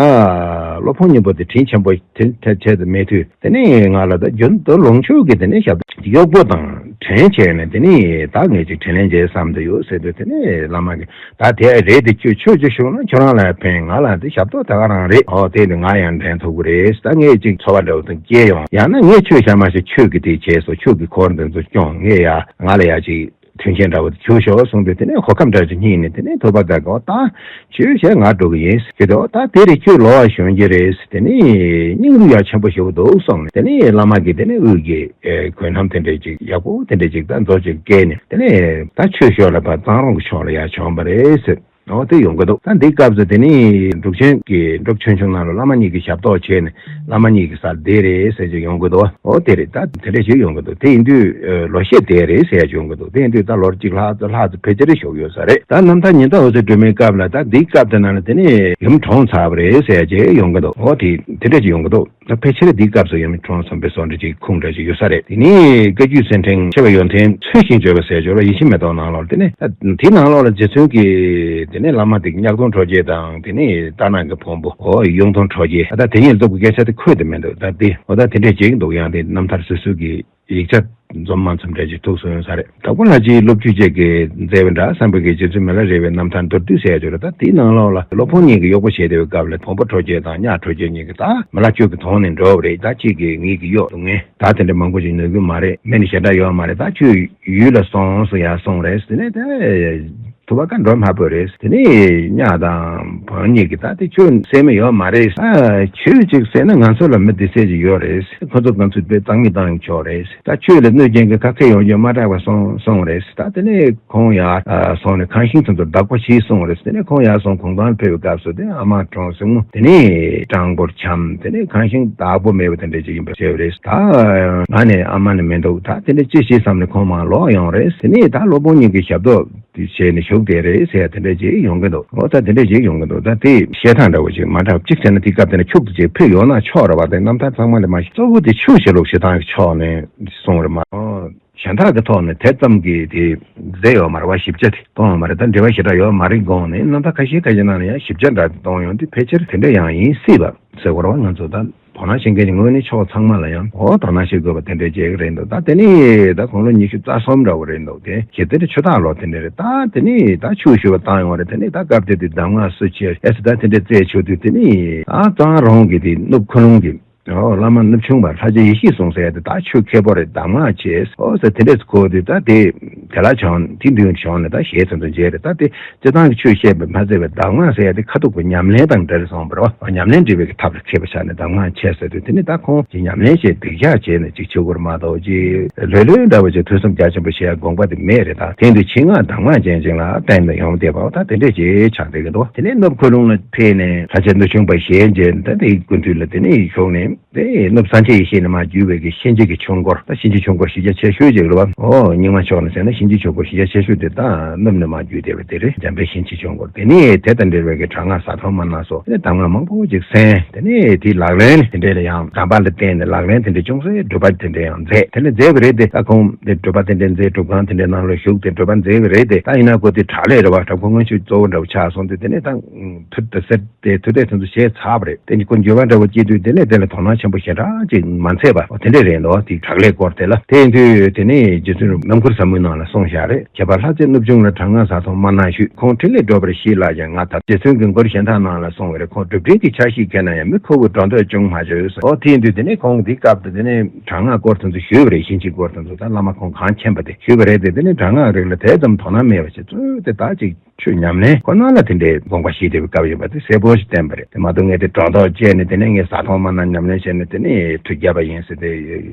སློབ་དཔོན་སྙིང་པོ་དེ་དྲིན་ཆེན་པོ་དེ་འཕྲད་འཕྲད་དུ་མེད་དུས་དེ་ནས་ང་ལ་ད་རྒྱུན་དུ་ལོངས་སྤྱོད་ཀྱི་དེ་ནས་ཞབས་གཡོག་པོ་དང་ དྲན་བྱས་ནས་དེ་ནི་ད་ངས་ཅིག་དྲིན་ལན་འཇལ་བསམ་དུ་ཡོད་ཟེར་དུས། དེ་ནི་བླ་མ་གིས་ད་དེ་རེད་དེ། ཁྱོད་ཆོས་ཅིག་ཞུ་ན་ཁྱོད་རང་ལ་ཕན། ང་ལ་དེ་ཞབས་ཏོག་ད་ག་རང་རེད། ཨོ་དེ་ནི་ང་ཡང་དྲན་ཐུབ་ཀྱི་རེད། ད་ངས་ཅིག་ཚོར་བ་འདྲ་བོ་དེ་སྐྱེས་ཡོང་། ཡང་ན་ངས་ཆོས་བཤད་མ་ཤེས། ཁྱོད་ཀྱིས་དེ་བྱས་སོང་། ཁྱོད་ཀྱིས་འཁོར་འདི་ཚོ་སྐྱོང་། ངས་ཡ་ང་ལ་ཡ་ཅིག་མཐུན་རྐྱེན་འདྲ་བོ་དེ་བྱུང་ཤོག་གསུངས་དུས། དེ་ནས་གོ་སྐབས་འདྲ་ཅིག་རྙེད་ནས། དེ་ནས་ཐོས་པ་དག་གིས་ད་ཆོས་བཤད་ང་འགྲོ་གི་ཡིན་ཟེར་དུས། ད་དེ་རེད། ཁྱོད་ལོ་བ་གཞོན་སྐྱེས་རེད། དེ་ནས་སྙིང་རུས་ཡ་ཆེན་པོ་ཞེ་པོ་འདུག་གསུངས་ནས། དེ་ནས་བླ་མ་གིས་དེ་ནས་དབུས་ཀྱི་ཨེ་གོས་ཐམ་དེ་འདྲས་ཅིག་ཡག་པོ་དེ་འདྲས་ཅིག་ད་མཛོ་ཅིག་བཀལ་ནས། དེ་ནས་ད་ཆོས་ཕྱོགས་ལ་ཕར་གཙང་རོང་གི་ཕྱོགས་ལ་ཡར་བྱོན་པ་རེད་ཟེར། འོ་དེ་ཡོང་གི་འདུག་ད་འདི་སྐབས་སུ་དེ་ནི་འབྲུག་ཆེན་གྱི་འབྲུག་ཆོས་འབྱུང་ནང་ལ་བླ་མ་གཉིས་ཀྱིས་ཞབས་ཏོག་བྱས་ནས། བླ་མ་གཉིས་ཀྱི་སར་བསྡད་རེད་ཟེར་ཅིག་ཡོང་གི་འདུག་འོ་དེ་རེད། ད་དེ་འདྲ་ཞིག་ཡོང་གི་འདུག་དེ་ཡིན་དུས་ཨ་ལོ་ཤས་བསྡད་རེད་ཟེར་ཡ་ཅིག་ཡོང་གི་འདུག་དེ་ཡིན་དུས་ད་ལོ་གཅིག་ལྷག་ཙམ་ལྷག་ཙམ་ཕལ་ཆེར་ཞུགས་ཡོད་ས་རེད། ད་རྣམ་ཐར་ཉི་ཟླ་འོད་ཟེར་སྒྲོན་མའི་སྐབས་ལ། ད་འདིའི་སྐབས་དེ་ནང་ལ་དེ་ནི་ཡུམ་གྲོངས་ཚར་བ་རེད་ཟེར་ཡ་ཅིག་ཡོང་གི་འདུག་འོ་དེ་དེ་འདྲ་ཅིག་ཡོང་གི་འདུག་ད་ཕལ་ཆེར་འདིའི་སྐབས་སུ་ཡུམ་གྲོངས་སོང་པའི་བཟོ་འདྲ་ཅིག་ཁུངས་འདྲ་ཅིག་ཡོད་ས་རེད། དེ་ནས་བཀའ་བརྒྱུད་གསེར་ཕྲེང་ཆེ་བའི་ཡོན་ཏན་ཚུལ་བཞིན་བརྗོད་པ་ཟེར་ཅིག་ཡོད་རེད། ཡིད་བཞིན་མེ་ཏོག་ནང་ལོགས་ལ། དེ་ནས་ད་དེའི་ནང་ལོགས་ལ་རྗེ་བཙུན་གྱིས་དེ་ནས་བླ་མ་དེ་གཉགས་སྟོང་གྲོལ་བྱེད་དང་། དེ་ནས་ལྟར་སྣང་གི་ཕུང་པོ། འོ་གཡུང་སྟོང་གྲོལ་བྱེད། ད་དེ་གཉིས་ལབ་དགོས་སྐད་ཆ་དེ་འཁོད་དེ་མི་འདུག་ད་དེ་འོ་ད་དེ་འདྲས་ཅིག་འདུག་ཡང་དེ་རྣམ་ཐར་སོ་སོ་གི་ཡིག་ཆ་འཛོམས་མ་འཛོམས་འདྲ་ཅིག་ཐུག་སོང་ཡོད་ས་རེད། དྭགས་པོ་ལྷ་རྗེའི་སློབ་བརྒྱུད་ཅིག་གིས་མཛད་པའི་གྲྭ་བསམ་འཕེལ་གྱི་རྗེ་བཙུན་མི་ལ་རས་པའི་རྣམ་ཐར་མདོར་བསྡུས་ཟེར་ཡ་ཅིག་རེད། ད་དེའི་ནང་ལོགས་ལ་སློབ་དཔོན་གཉིས་ཀྱིས་གཡོག་པོ་བྱས་བསྡད་པའི་སྐབས་ལ་ཕུང་པོ་གྲོལ་བྱེད་དང་གཉགས་གྲོལ་བྱེད་གཉིས་ཀྱིས་ད་མི་ལ་ཁྱོད་ཀྱིས་དོང་ནས་འགྲོ་བ་རེད། ད་ཁྱེད་ཀྱིས་ངེད་ཀྱི་གཡོག་སྡུག་བསྔལ་ད་དེ་འདྲ་མང་པོ་ཞིག་ནུས་ཀྱི་མ་རེད། མི་ནི་ཞེ་དྲག་ཡོད་མ་རེད། ད་ཁྱོད་ཡུལ་ལ་སོང་ཟེར་ཡ་སོང་རེད། དེ་ནས་དེ་ཐུབ་པ་ཀ་འགྲོ་སླ་པོ་རེད། དེ་ནས་གཉགས་དང་བུམ་གཉིས་ཀྱིས་ད་དེ་ཁྱོད་བསད་མི་ཡོད་མ་རེད། ཨ་ཁྱོད་ཅིག་བསད་ན་ང་ཚོ་ལ་མི་བདེ་ཚད་ཅིག་ཡོད་རེད། ཁོ་ཚོ་ང་ཚོ་དཔེ་གཙང་མི་བཏང་ཆོག་རེད། ད་ཁྱོད་ལ་གནོད་སྐྱོན་གྱི་ཁ་ཚད་ཡོང་རྒྱུ་མ་དྲག་པ་སོང་སོང་རེད། ད་དེ་ནས་ཁོང་ཡར་སོང་ནས་ཁང་ཤིང་ཚོ་ཚོ་བདག་པོ་བྱས་སོང་རེད། དེ་ནས་ཁོང་ཡར་སོང་གུང་ཐང་ཕེབས་པའི་སྐབས་སུ་དེ་ཨ་མ་གྲོངས། སྲིང་མོ་དེ་ནས་སྤྲང་པོར་འཁྱམས། དེ་ནས་ཁང་ཤིང་བདག་པོ་མེད་པ་དེ་འདྲ་ཅིག་ཡིན་པ་བྱས་པ་རེད། ད་ང་ནི་ཨ་མ་ནི་མི་འདུག་ད་དེ་འདྲ་ཅི་བྱེད་བསམ་ནས་ཁོང་མར་ལོག་ཡོང་རེད། དེ་ནས་ད་སློབ་དཔོན་གཉིས་ཀྱིས་ཞབས་ཏོག་དེ་བྱས་ནས་བཞུགས་བསྡད་རེད་ཟེར་ཡ་དེ་འདྲ་ཅིག་ཡོང་གི་འདུག་འོ་ད་དེ་འདྲ་ཅིག་ཡོང་གི་འདུག་ད་དེ་བཤད་སྟངས་འདྲ་བོ་ཅིག་མ་འདྲ་བ། གཅིག་བྱས་ན་དེ་སྐབས་དེ་ན་ཕྱུག་ཏུ་ཅིག་ཕུད་ཡོད་ན་ཆོག་རེད་བ། དེ་རྣམ་ཐར་ཚང་མ་ལས་མ་གཏོགས་གཙོ་བོ་དེ་ཆོས་བཤད་ལུགས་བྱེད་སྟངས་ཀྱི་ཕྱོགས་ནས་གསུངས་རེད་མ་གཞན་དག་གི་ཐོག་ནས་དེ་ཙམ་གྱི་དེ་མཛད་ཡོད་མ་རེད་བ། ཞིབ་ཆ་དེ་གཏོང་ཡོད་མ་རེད། ད་འབྲེལ་བ་ཞེ་དྲག་ཡོད་མ་རེད་དགོངས་ནས། རྣམ་ཐར་ཁ་ཤས་ཁ་ཤས་ནང་ལ་ཡང་ཞིབ་ཆ་འདྲ་གཏོང་ཡོང་དུས་ཕལ་ཆེར་དེ་འདྲ་ཡང་ཡིན་སྲིད་པ་ཟེར་དགོས་རེད་བ། ང་ཚོ་ད་དོ་སྣང་བྱེད་མཁན་གྱི་ངོས་ནས་ཕྱོགས་ཚང་མ་ལ་ཡང་འོ་དོ་སྣང་བྱེད་དགོས་པ་དེ་འདྲ་བྱེད་ཀྱི་རེད་འདུག་ད་དེ་ནས་ད་དགུང་ལོ་ཉི་ཤུ་རྩ་གསུམ་འདྲ་བོ་རེད་འདུག་དེ་གལ་ཏེ་ཆུ་སྟག་ལོ་དེ་འདྲ་རེད། ད་དེ་ནས་ད་ཆོས་ཞུ་བ་བཏང་ཡོང་བ་རེད། དེ་ནས་ད་སྐབས་དེ་དུས་གདམས་ངག་སུ་ཆེ་ཨེ་སི་ད་དེ་འདྲ་བཙལ་ཆོག་དུས། དེ་ནས་ད་གཙང་རོང་གི་དེ་གནུབས་ཁུ་ལུང་གི་ཨོ་བླ་མ་གནུབས་ཆུང་པ་ལྷ་རྗེ་ཡེ་ཤེས་གསུང་ཟེར་ཡ་དེ་ད་ཆོས་མཁས་པོ་རེད། གདམས་ངག་ཆེ་ཨོ་ཟེར་དེ་འདྲས་གོ་དུས། ད་དེ་དེ་ལ་བྱོན། དེ་མདུན་བྱོན་ནས་ད་ཞལ་ཚོ་ཚོ་མཇལ་རེད། ད་དེ་སྤྱིར་བཏང་གི་ཆོས་བཤད་པའི་མ་ཟད་པའི་གདམས་ངག་ཟེར་ཡ་དེ་ཁ་ཐུག་གི་ཉམས་ལེན་དང་འབྲེལ་སོང་བ་རེད་བ། ཉམས་ལེན་འབྲེལ་བའི་གི་ཐབས་ལ་མཁས་པའི་ཆ་ནས་གདམས་ངག་ཆེ་ཟེར་དུས། དེ་ནས་ད་ཁོང་གི་ཉམས་ལེན་བྱས་སྡིག་བཤགས་བྱས་ནས་ཅིག་བྱེད་དགོས་རེད་མ་གཏོགས། ཅིག་ལྷོད་ལྷོད་འདྲ་བོ་ཅིག་ཐོས་བསམ་རྒྱ་ཆེན་པོ་བྱེད་ཡ་དགོངས་པ་དེ་མེད་རེད། ད་དེང་དུས་ཆེད་མངགས་གདམས་ངག་ཅན་ཅིག་ལ་བརྟེན་ནས་ཡོང་བསྡད་པ་ད་དེ་འདྲས་ཅིག་ཆགས་བསྡད་ཀྱི་འདུག་དེ་ནས་གནུབས་ཁུ་ལུང་ལ་ཕེབས་ནས་ལྷ་རྗེ་གནུབས་ཆུང་པ་ཞལ་མཇལ། ད་དེའི་སྐུ་མདུན་ལ་དེ་ནས་བཞུགས་ནས། དེ་གནུབས་སངས་རྒྱས་ཡེ་ཤེས་ནས་མར་བརྒྱུད་པའི་གི་གཤིན་རྗེ་གི་ཆོས་འཁོར། ད་གཤིན་རྗེ་ཆོས་འཁོར་གཞི་རྒྱ་ཆེ་ཤོས་ཅིག་རེད་བ། ཨོ་རྙིང་མ་ཕྱོགས་ནས་བྱས་ན་གཤིན་རྗེ་ཆོས་འཁོར་གཞི་རྒྱ་ཆེ་ཤོས་དེ་ད་གནུབས་ནས་མར་བརྒྱུད་བསྡད་པ་དེ་རེད། འཇམ་དཔལ་གཤིན་རྗེ་ཆོས་འཁོར། དེ་ནས་དེ་དང་འབྲེལ་བའི་གི་དྲག་སྔགས་ཟ་འཐོར་དམར་ནག་སོགས་དེ་ནས་གདམས་ངག་མང་པོ་ཅིག་གསན། དེ་ནས་དེའི་ལག་ལེན་དེ་འདྲས་ལ་ཡང་དམ་པ་ལ་བརྟེན་ནས་ལག་ལེན་དེ་འདྲས་ཅུང་ཟད་སྒྲུབ་པ་དེ་འདྲས་ཡང་མཛད། དེ་ནས་མཛད་པ་རེད་དེ། ད་ཁོང་དེ་སྒྲུབ་པ་དེ་འདྲས་མཛད། སྒྲུབ་ཁང་དེ་འདྲས་ནང་ལ་བཞུགས་ཏེ་སྒྲུབ་པ་མཛད་པ་རེད་དེ། ད་ཡིན་ན་ཁོ་དེ་དྲག་ལས་རེད་བ། དྲག་པོ་མངོན་ཤེས་གཙོ་བོ་འདྲ་བོ་ཆགས་སོང་དུས། དེ་ནས་ད་མཐུ་དེ་ཟེར་དེ་མཐུ་སྟོབས་དེ་ཚོ་བྱས་ཚར་བ་རེད། དེ་ནི་ཁོ་འགྱོད་པ་འདྲ་བོ་སྐྱེས་དུས། དེ་ནས་དེ་ལ་དོ་སྣང་ཆེན་པོ་ཞེ་དྲག་ཅིག་མ་མཛད་པ། འོ་དེ་འདྲས་རེད་འདུག་དེ་དྲག་ལས་སྐོར་དེ་ལ། དེ་ཡིན་དུས་དེ་ནས་རྗེ་བཙུན་རྣམ་མགུར་ཟབ་མོའི་ནང་ལ་གསུངས་བཞག་རེད། ཁྱད་པར་ལྷ་རྗེ་གནུབས་ཆུང་ལ་དྲག་སྔགས་ཟ་འཐོར་དམར་ནག་ཞུས། ཁོང་ཕྲིན་ལས་སྒྲུབ་པར་གཞི་བརླག་ཀྱང་ང་ཐར། རྗེ་བཙུན་གྱི་མགུར་གཞན་དག་ནང་ལ་གསུངས་པ་རེད། ཁོང་སྒྲུབ་ཕྲིན་གྱི་ཆ་ཤས་མཁས་ན་ཡང་། མི་ཁོ་བོས་འགྲོ་འདོད་བྱུང་མ་བྱོས་ཟེར། འོ་དེ་ཡིན་དུས་དེ་ནས་ཁོང་འདི་སྐབས་དུ་དེ་ནས་དྲག་སྔགས་སྐོར་དེ་ཚོ་ཞུས་པ་རེད། གཤིན་རྗེའི་སྐོར་དེ་ཚོ། ད་བླ་མ་ཁོང་གངས་ཆེན་པ་དེ་ཞུས་པ་རེད་དེ། དེ་ནས་དྲག་སྔགས་རིགས་ལ་དེ་ཙམ་དོ་སྣང་མེད་པ་ཞིག་གཙོ་བོ་དེ་ད་ཅིག་ཆོས་ཉམས་ལེན་ཁོ་ན་ལ་དེ་འདྲའི་དགོངས་པ་བཞེས་བསྡད་པའི་སྐབས་ཡིན་པ་དེ་གསལ་པོ་ཞིག་བསྟན་པ་རེད། དེ་མ་གཏོགས་ངས་དེ་སྒྲོ་འདོགས་བཅད་ནས་དེ་ནས་ངས་ཟ་འཐོར་དམར་ནག་ཉམས་ལེན་བྱས་ནས་དེ་ནས་མཐུ་བརྒྱབ་པ་ཡིན་ཟེར་ཏེ་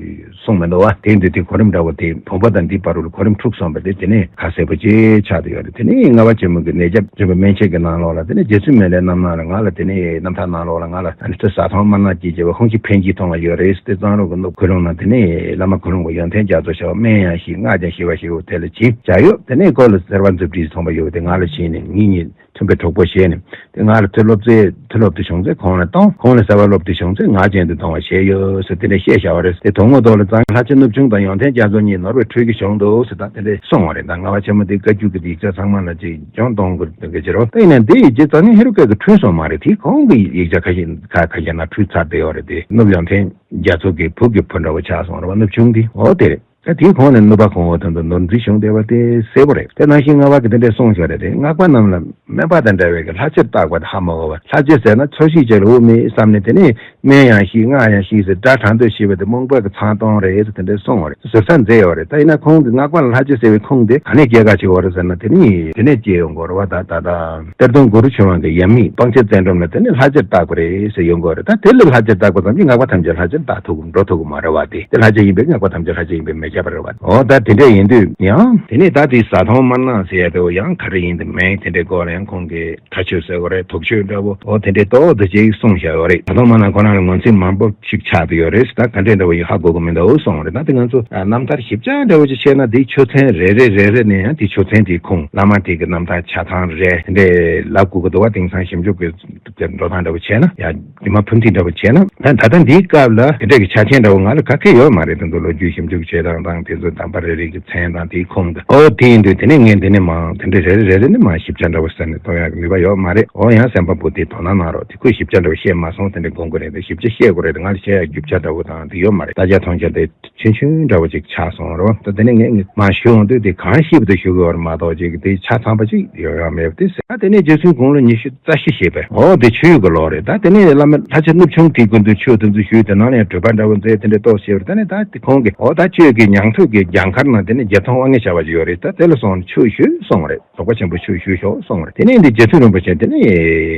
གསུངས་མི་འདུག་བ། དེ་ཡིན་དུས་དེ་གོ་རིམ་འདྲ་བོ་དེ་བུམ་པ་དང་འདིའི་བར་དུ་ལ་གོ་རིམ་འཁྲུགས་སོང་བ་དེ་དེ་ནས་ཁ་གསལ་པོ་ཅིག་ཆགས་བསྡད་ཡོད་རེད། དེ་ནས་ལྔ་པ་ཆེན་མོ་གི་ནད་བརྒྱ་འཇོམས་པའི་སྨན་དཔྱད་ཀྱི་ནང་ལོགས་ལ། དེ་ནས་རྗེ་བཙུན་མི་ལའི་རྣམ་སྣང་ལ་ང་ལ་དེ་ནས་རྣམ་ཐར་ནང་ལོགས་ལ་ང་ལ་ཨ་ནི་མཐུ་ཟ་འཐོར་དམར་ནག་ཅིག་བྱས་པ་ཧོན་གྱིས་ཕན་གྱིས་མཐོང་བ་ཡོད་རེད་ཟེར་ཏེ། གཙང་རོང་གི་གནུབས་ཁུ་ལུང་ན་དེ་ནས་བླ་མ་ཁུ་ལུང་གིས་ཡོན་ཏན་རྒྱ་མཚོ་ཞེས་པ་སྨན་ཡང་ཞིག་སྔགས་ཀྱང་ཞི་བ་ཞེས་པ་དེ་ལ་བྱིན་བྱ་ཡོད། དེ་ནས་ཁོ་ལ་གསེར་པ་མཛུབ་དཀྲིས་མཚོན་པ་ཡོད་པ་དེ་ང་ལ་བྱིན་ནས་ངེད་གཉིས་མཐུན་པའི་གྲོགས་པོ་བྱས་ནས། དེ་ང་ལ་མཐུ་སློབ་སྟེ་མཐུ་སློབ་དེ་བྱུང་ཚེ་ཁོང་ལ་གཏོང་། ཁོང་ལ་གསེར་པ་སློབ་དེ་བྱུང་ཚེ་ང་ཅན་དུ་གཏོང་བ་བྱས་ཡོད་ཟེར་དེ་འདྲ་བཤད་བཞག་པ་རེད། དེ་དོན་ངོ་ཐོག་ལ་གཙང་ལྷ་རྗེ་གནུབས་ཆུང་དང་ཡོན་ཏན་རྒྱ་མཚོ་གཉིས་ནོར་བུའི་འཕྲུལ་གྱིས་བྱུང་འདུག་ཟེར། ད་དེ་འདྲ་གསུངས་པ་རེད། ད་ལྔ་པ་ཆེན་མོ་དེ་བཀའ་བརྒྱུད་ཀྱི་ཡིག་ཆ་ཚང་མ་ལ་ཅིག་སྦྱོང་གཏོང་དགོས་འདུག་གི་ཕྱིར་རོ། ད་ཡིན་ན་འདི་ཡིག་ཆ་གཙང་ཆེན་ཧེ་རུ་ཀ་གིས་འཁྲུལ་སོང་མ་རེད། དེ་ཁོང་གི་ཡིག་ཆ་ཁ་ཤས་ཁ་ཁ་ཤས་ན་འཁྲུལ་ཚར་བསྡད་ཡོད་རེད། དེ་གནུབས་ཡོན་ཏན་རྒྱ་མཚོ་གི་བུ་གི་བུ་འདྲ་བོ་ཆགས་སོང་རེད་བ། གནུབས་ཆུང་དེ། འོ་དེ་རེད། ད་དེའི་གོང་ནས་ནུབ་པ་གོང་འོག་དེ་ཚོ་ནོར་འཛིན་བྱུང་བསྡད་པ་དེ་གསལ་པོ་རེད། དེ་ནང་བཞིན་སྔགས་པ་གི་དེ་འདྲས་གསུངས་བཞག་རེད་དེ། སྔགས་པ་རྣམས་ལ་སྨན་པ་དང་འདྲ་བའི་གི་ལྷ་ཆས་བཏགས་པ་དེ་ཧ་མ་གོ་བ། ལྷ་ཆས་ཟེར་ན་ཚོས་གཞི་ཅིག་ལ་དབུ་མེད་བསམ་ནས། དེ་ནས་སྨན་ཡང་ཤེས་སྔགས་ཡང་ཤེས་ཟེར་སྒྲ་གྲགས་འདོད་ཤེས་པ་དེ་རྨོངས་པ་གི་མཚང་སྟོང་རེད་ཟེར་དེ་འདྲས་གསུངས་པ་རེད། ཟུར་ཟ་མཛད་ཡོད་རེད། ད་ཡིན་ན་ཁོང་གི་སྔགས་པ་ལ་ལྷ་ཆས་ཟེར་བའི་ཁུངས་དེ་ག་ནས་སྐྱེལ་ག་བྱེད་དགོས་རེད་ཟེར་ན། དེ་ནས་དེ་ནས་སྐྱེལ་ཡོང་དགོས་རེད་བ། ད་ད་གཏེར་སྟོན་གུ་རུ་ཆོས་དབང་གི་ཡབ་མེས་སྤང་བྱེད་བཙན་སྒྲོམ་ལ་དེ་ནས་ལྷ་ཆས་བཏགས་པ་རེད་ཟེར་ཡོང་དགོས་རེད། ད་དེ་ལ་ལྷ་ཆས་བཏགས་པ་ཙམ་གྱིས་སྔགས་པ་ཐམས་ཅད་ལྷ་ཆས་བཏགས་ཐུབ་ཀྱི་འགྲོ་ཐུབ་ཀྱི་མ་རེད་བ། དེ་དེ་ལྷ་ཆས་ཡིན་པས་སྔགས་པ་ཐམས་ཅད་ལྷ་ཆས་ཡིན་པས་མི་ཁྱབ་པ་རེད་བ། འོ་ད་དེ་འདྲ་ཡིན་དུས་ཡང་དེ་ནས་ད་དེ་བཟའ་ཚང་དམར་ནག་ཟེར་ཡ་དེ་ཡང་ག་རེ་ཡིན་དེ་མིན་དེ་འདྲའི་སྐོར་ལ་ཡང་ཁོང་གིས་ཁྲ་ཆོས་ཟེར་བ་རེད། དུག་ཆོས་འདྲ་བོ་འོ་དེ་འདྲའི་ཏོག་ཏོག་ཅིག་གསུངས་བཞག་ཡོད་རེད། ད་དུང་མ་ན་ཁོ་རང་ལ་ངོས་འཛིན་མང་པོ་ཞིག་ཆགས་བསྡད་ཡོད་རེད། ད་ག་འདྲས་འདྲ་བོ་ཡིན་ཧ་གོ་གི་མི་འདུག་གསུངས་རེད། ད་དེ་ང་ཚོ་རྣམ་ཐར་ཞིབ་ཆ་འདྲ་བོ་ཅིག་བྱས་ན་དེའི་ཆོས་ཚན་རེ་རེ་རེ་རེ་ནས་ཡང་དེའི་ཆོས་ཚན་དེའི་ཁུངས། བླ་མ་དེ་གི་རྣམ་ཐར་ཆ་ཚང་རེ་དེ་འདྲས་ལབ་དགོས་ཀྱི་འདུག་བ། དེང་སང་ཞིབ་འཇུག་གི་འགྲོ་སྟངས་འདྲ་བོ་བྱས་ན། ཡ་རྗེས་མ་ཕུན་ཚོགས་འདྲ་བོ་བྱས་ན། ད་ད་ལྟ་འདིའི་སྐབས་ལ་དེ་འདྲས་ཀྱི་ཆ་རྐྱེན་འདྲ་བོ་ང་ལ་ག་གེ་ཡོད་མ་རེད། དེ་ཚོ་ལོ་རྒྱུས་ཞིབ་འཇུག་བྱེད་སྟངས་དང་དེ་ཚོ་གདམས་པ་རེ་རེ་གི་མཚན་དང་དེའི་ཁུངས་དང་། ཨོ་དེ་ཡིན་དུས་དེ་ནས་ངས་འདི་ནས་མང་དེ་འདྲས་རེ་རེ་རེ་རེ་ནས་མང་ཞིབ་ཆ་འདྲ་བོ་ཟེར་ནས་གཏོང་ཡག་གི་ནུས་པ་ཡོད་མ་རེད། ཨོ་ཡང་གསན་པ་པོ་དེ་དོ་སྣང་གནང་རོགས། དེ་ཁོས་ཞིབ་ཆ་འདྲ་བོ་བཤད་མ་སོང་། དེ་འདྲས་དགོངས་ཀྱི་རེད། དེ་ཞིབ་ཆ་བཤད་དགོས་རེད། དེ་ང་ལ་བཤད་ཡག་རྒྱུ་ཆ་འདྲ་བོ་དང་དེ་ཡོད་མ་རེད། ལྟ་རྒྱ་མཐོང་རྒྱ་དེ་ཆུང་ཆུང་འདྲ་བོ་ཅིག་ཆགས་སོང་རེད་བ། ད་དེ་ནས་ངས་ངས་མ་ཞུ་འོང་དུས་དེ་གང་ཞིབ་ཏུ་ཞུ་གི་ཡོད་རེད་མ་གཏོགས་ཅིག་དེ་ཆ་ཚང་པ་ཅིག་ཡོད་ཡོད་མེད་པ་དེ་ཟེར། ད་དེ་ནས་རྗེ་བཙུན་དགུང་ལོ་ཉི་ཤུ་རྩ་བཞི་བཞེས་པས། འོ་དེ་ཆོས་ཀྱི་ལོ་རེད། ད་དེ་ནས་བླ་མ་ལྷ་ཆེན་གནུབས་ཆུང་དེའི་སྐུ་མདུན་ཆོས་དེ་ཚོ་ཞུས། དེ་ནང་ནས་གྲུབ་པ་འདྲ་བོ་མཛད། དེ་འདྲ་གཏོགས་བཞེས་པ་རེད། ད་ནས་ད་དེ་ཁོང་གིས་འོ་ད་ཁྱོད་ཀྱི་ཉང་ཐོད་ཀྱི་རྒྱང་མཁར་ན་དེ་ནས་བརྒྱད་སྟོང་དབང་ངེ་བྱ་བ་ཅིག་ཡོད་རེད། ད་དེ་ལ་སོང་ནས་ཆོས་ཞུ་གསུངས་པ་རེད། རྫོགས་པ་ཆེན་པོ་ཆོས་ཞུ་ཤོག་གསུངས་པ་རེད། དེ་ནས་འདི་རྗེ་བཙུན་རིན་པོ་ཆེ་དེ་ནས་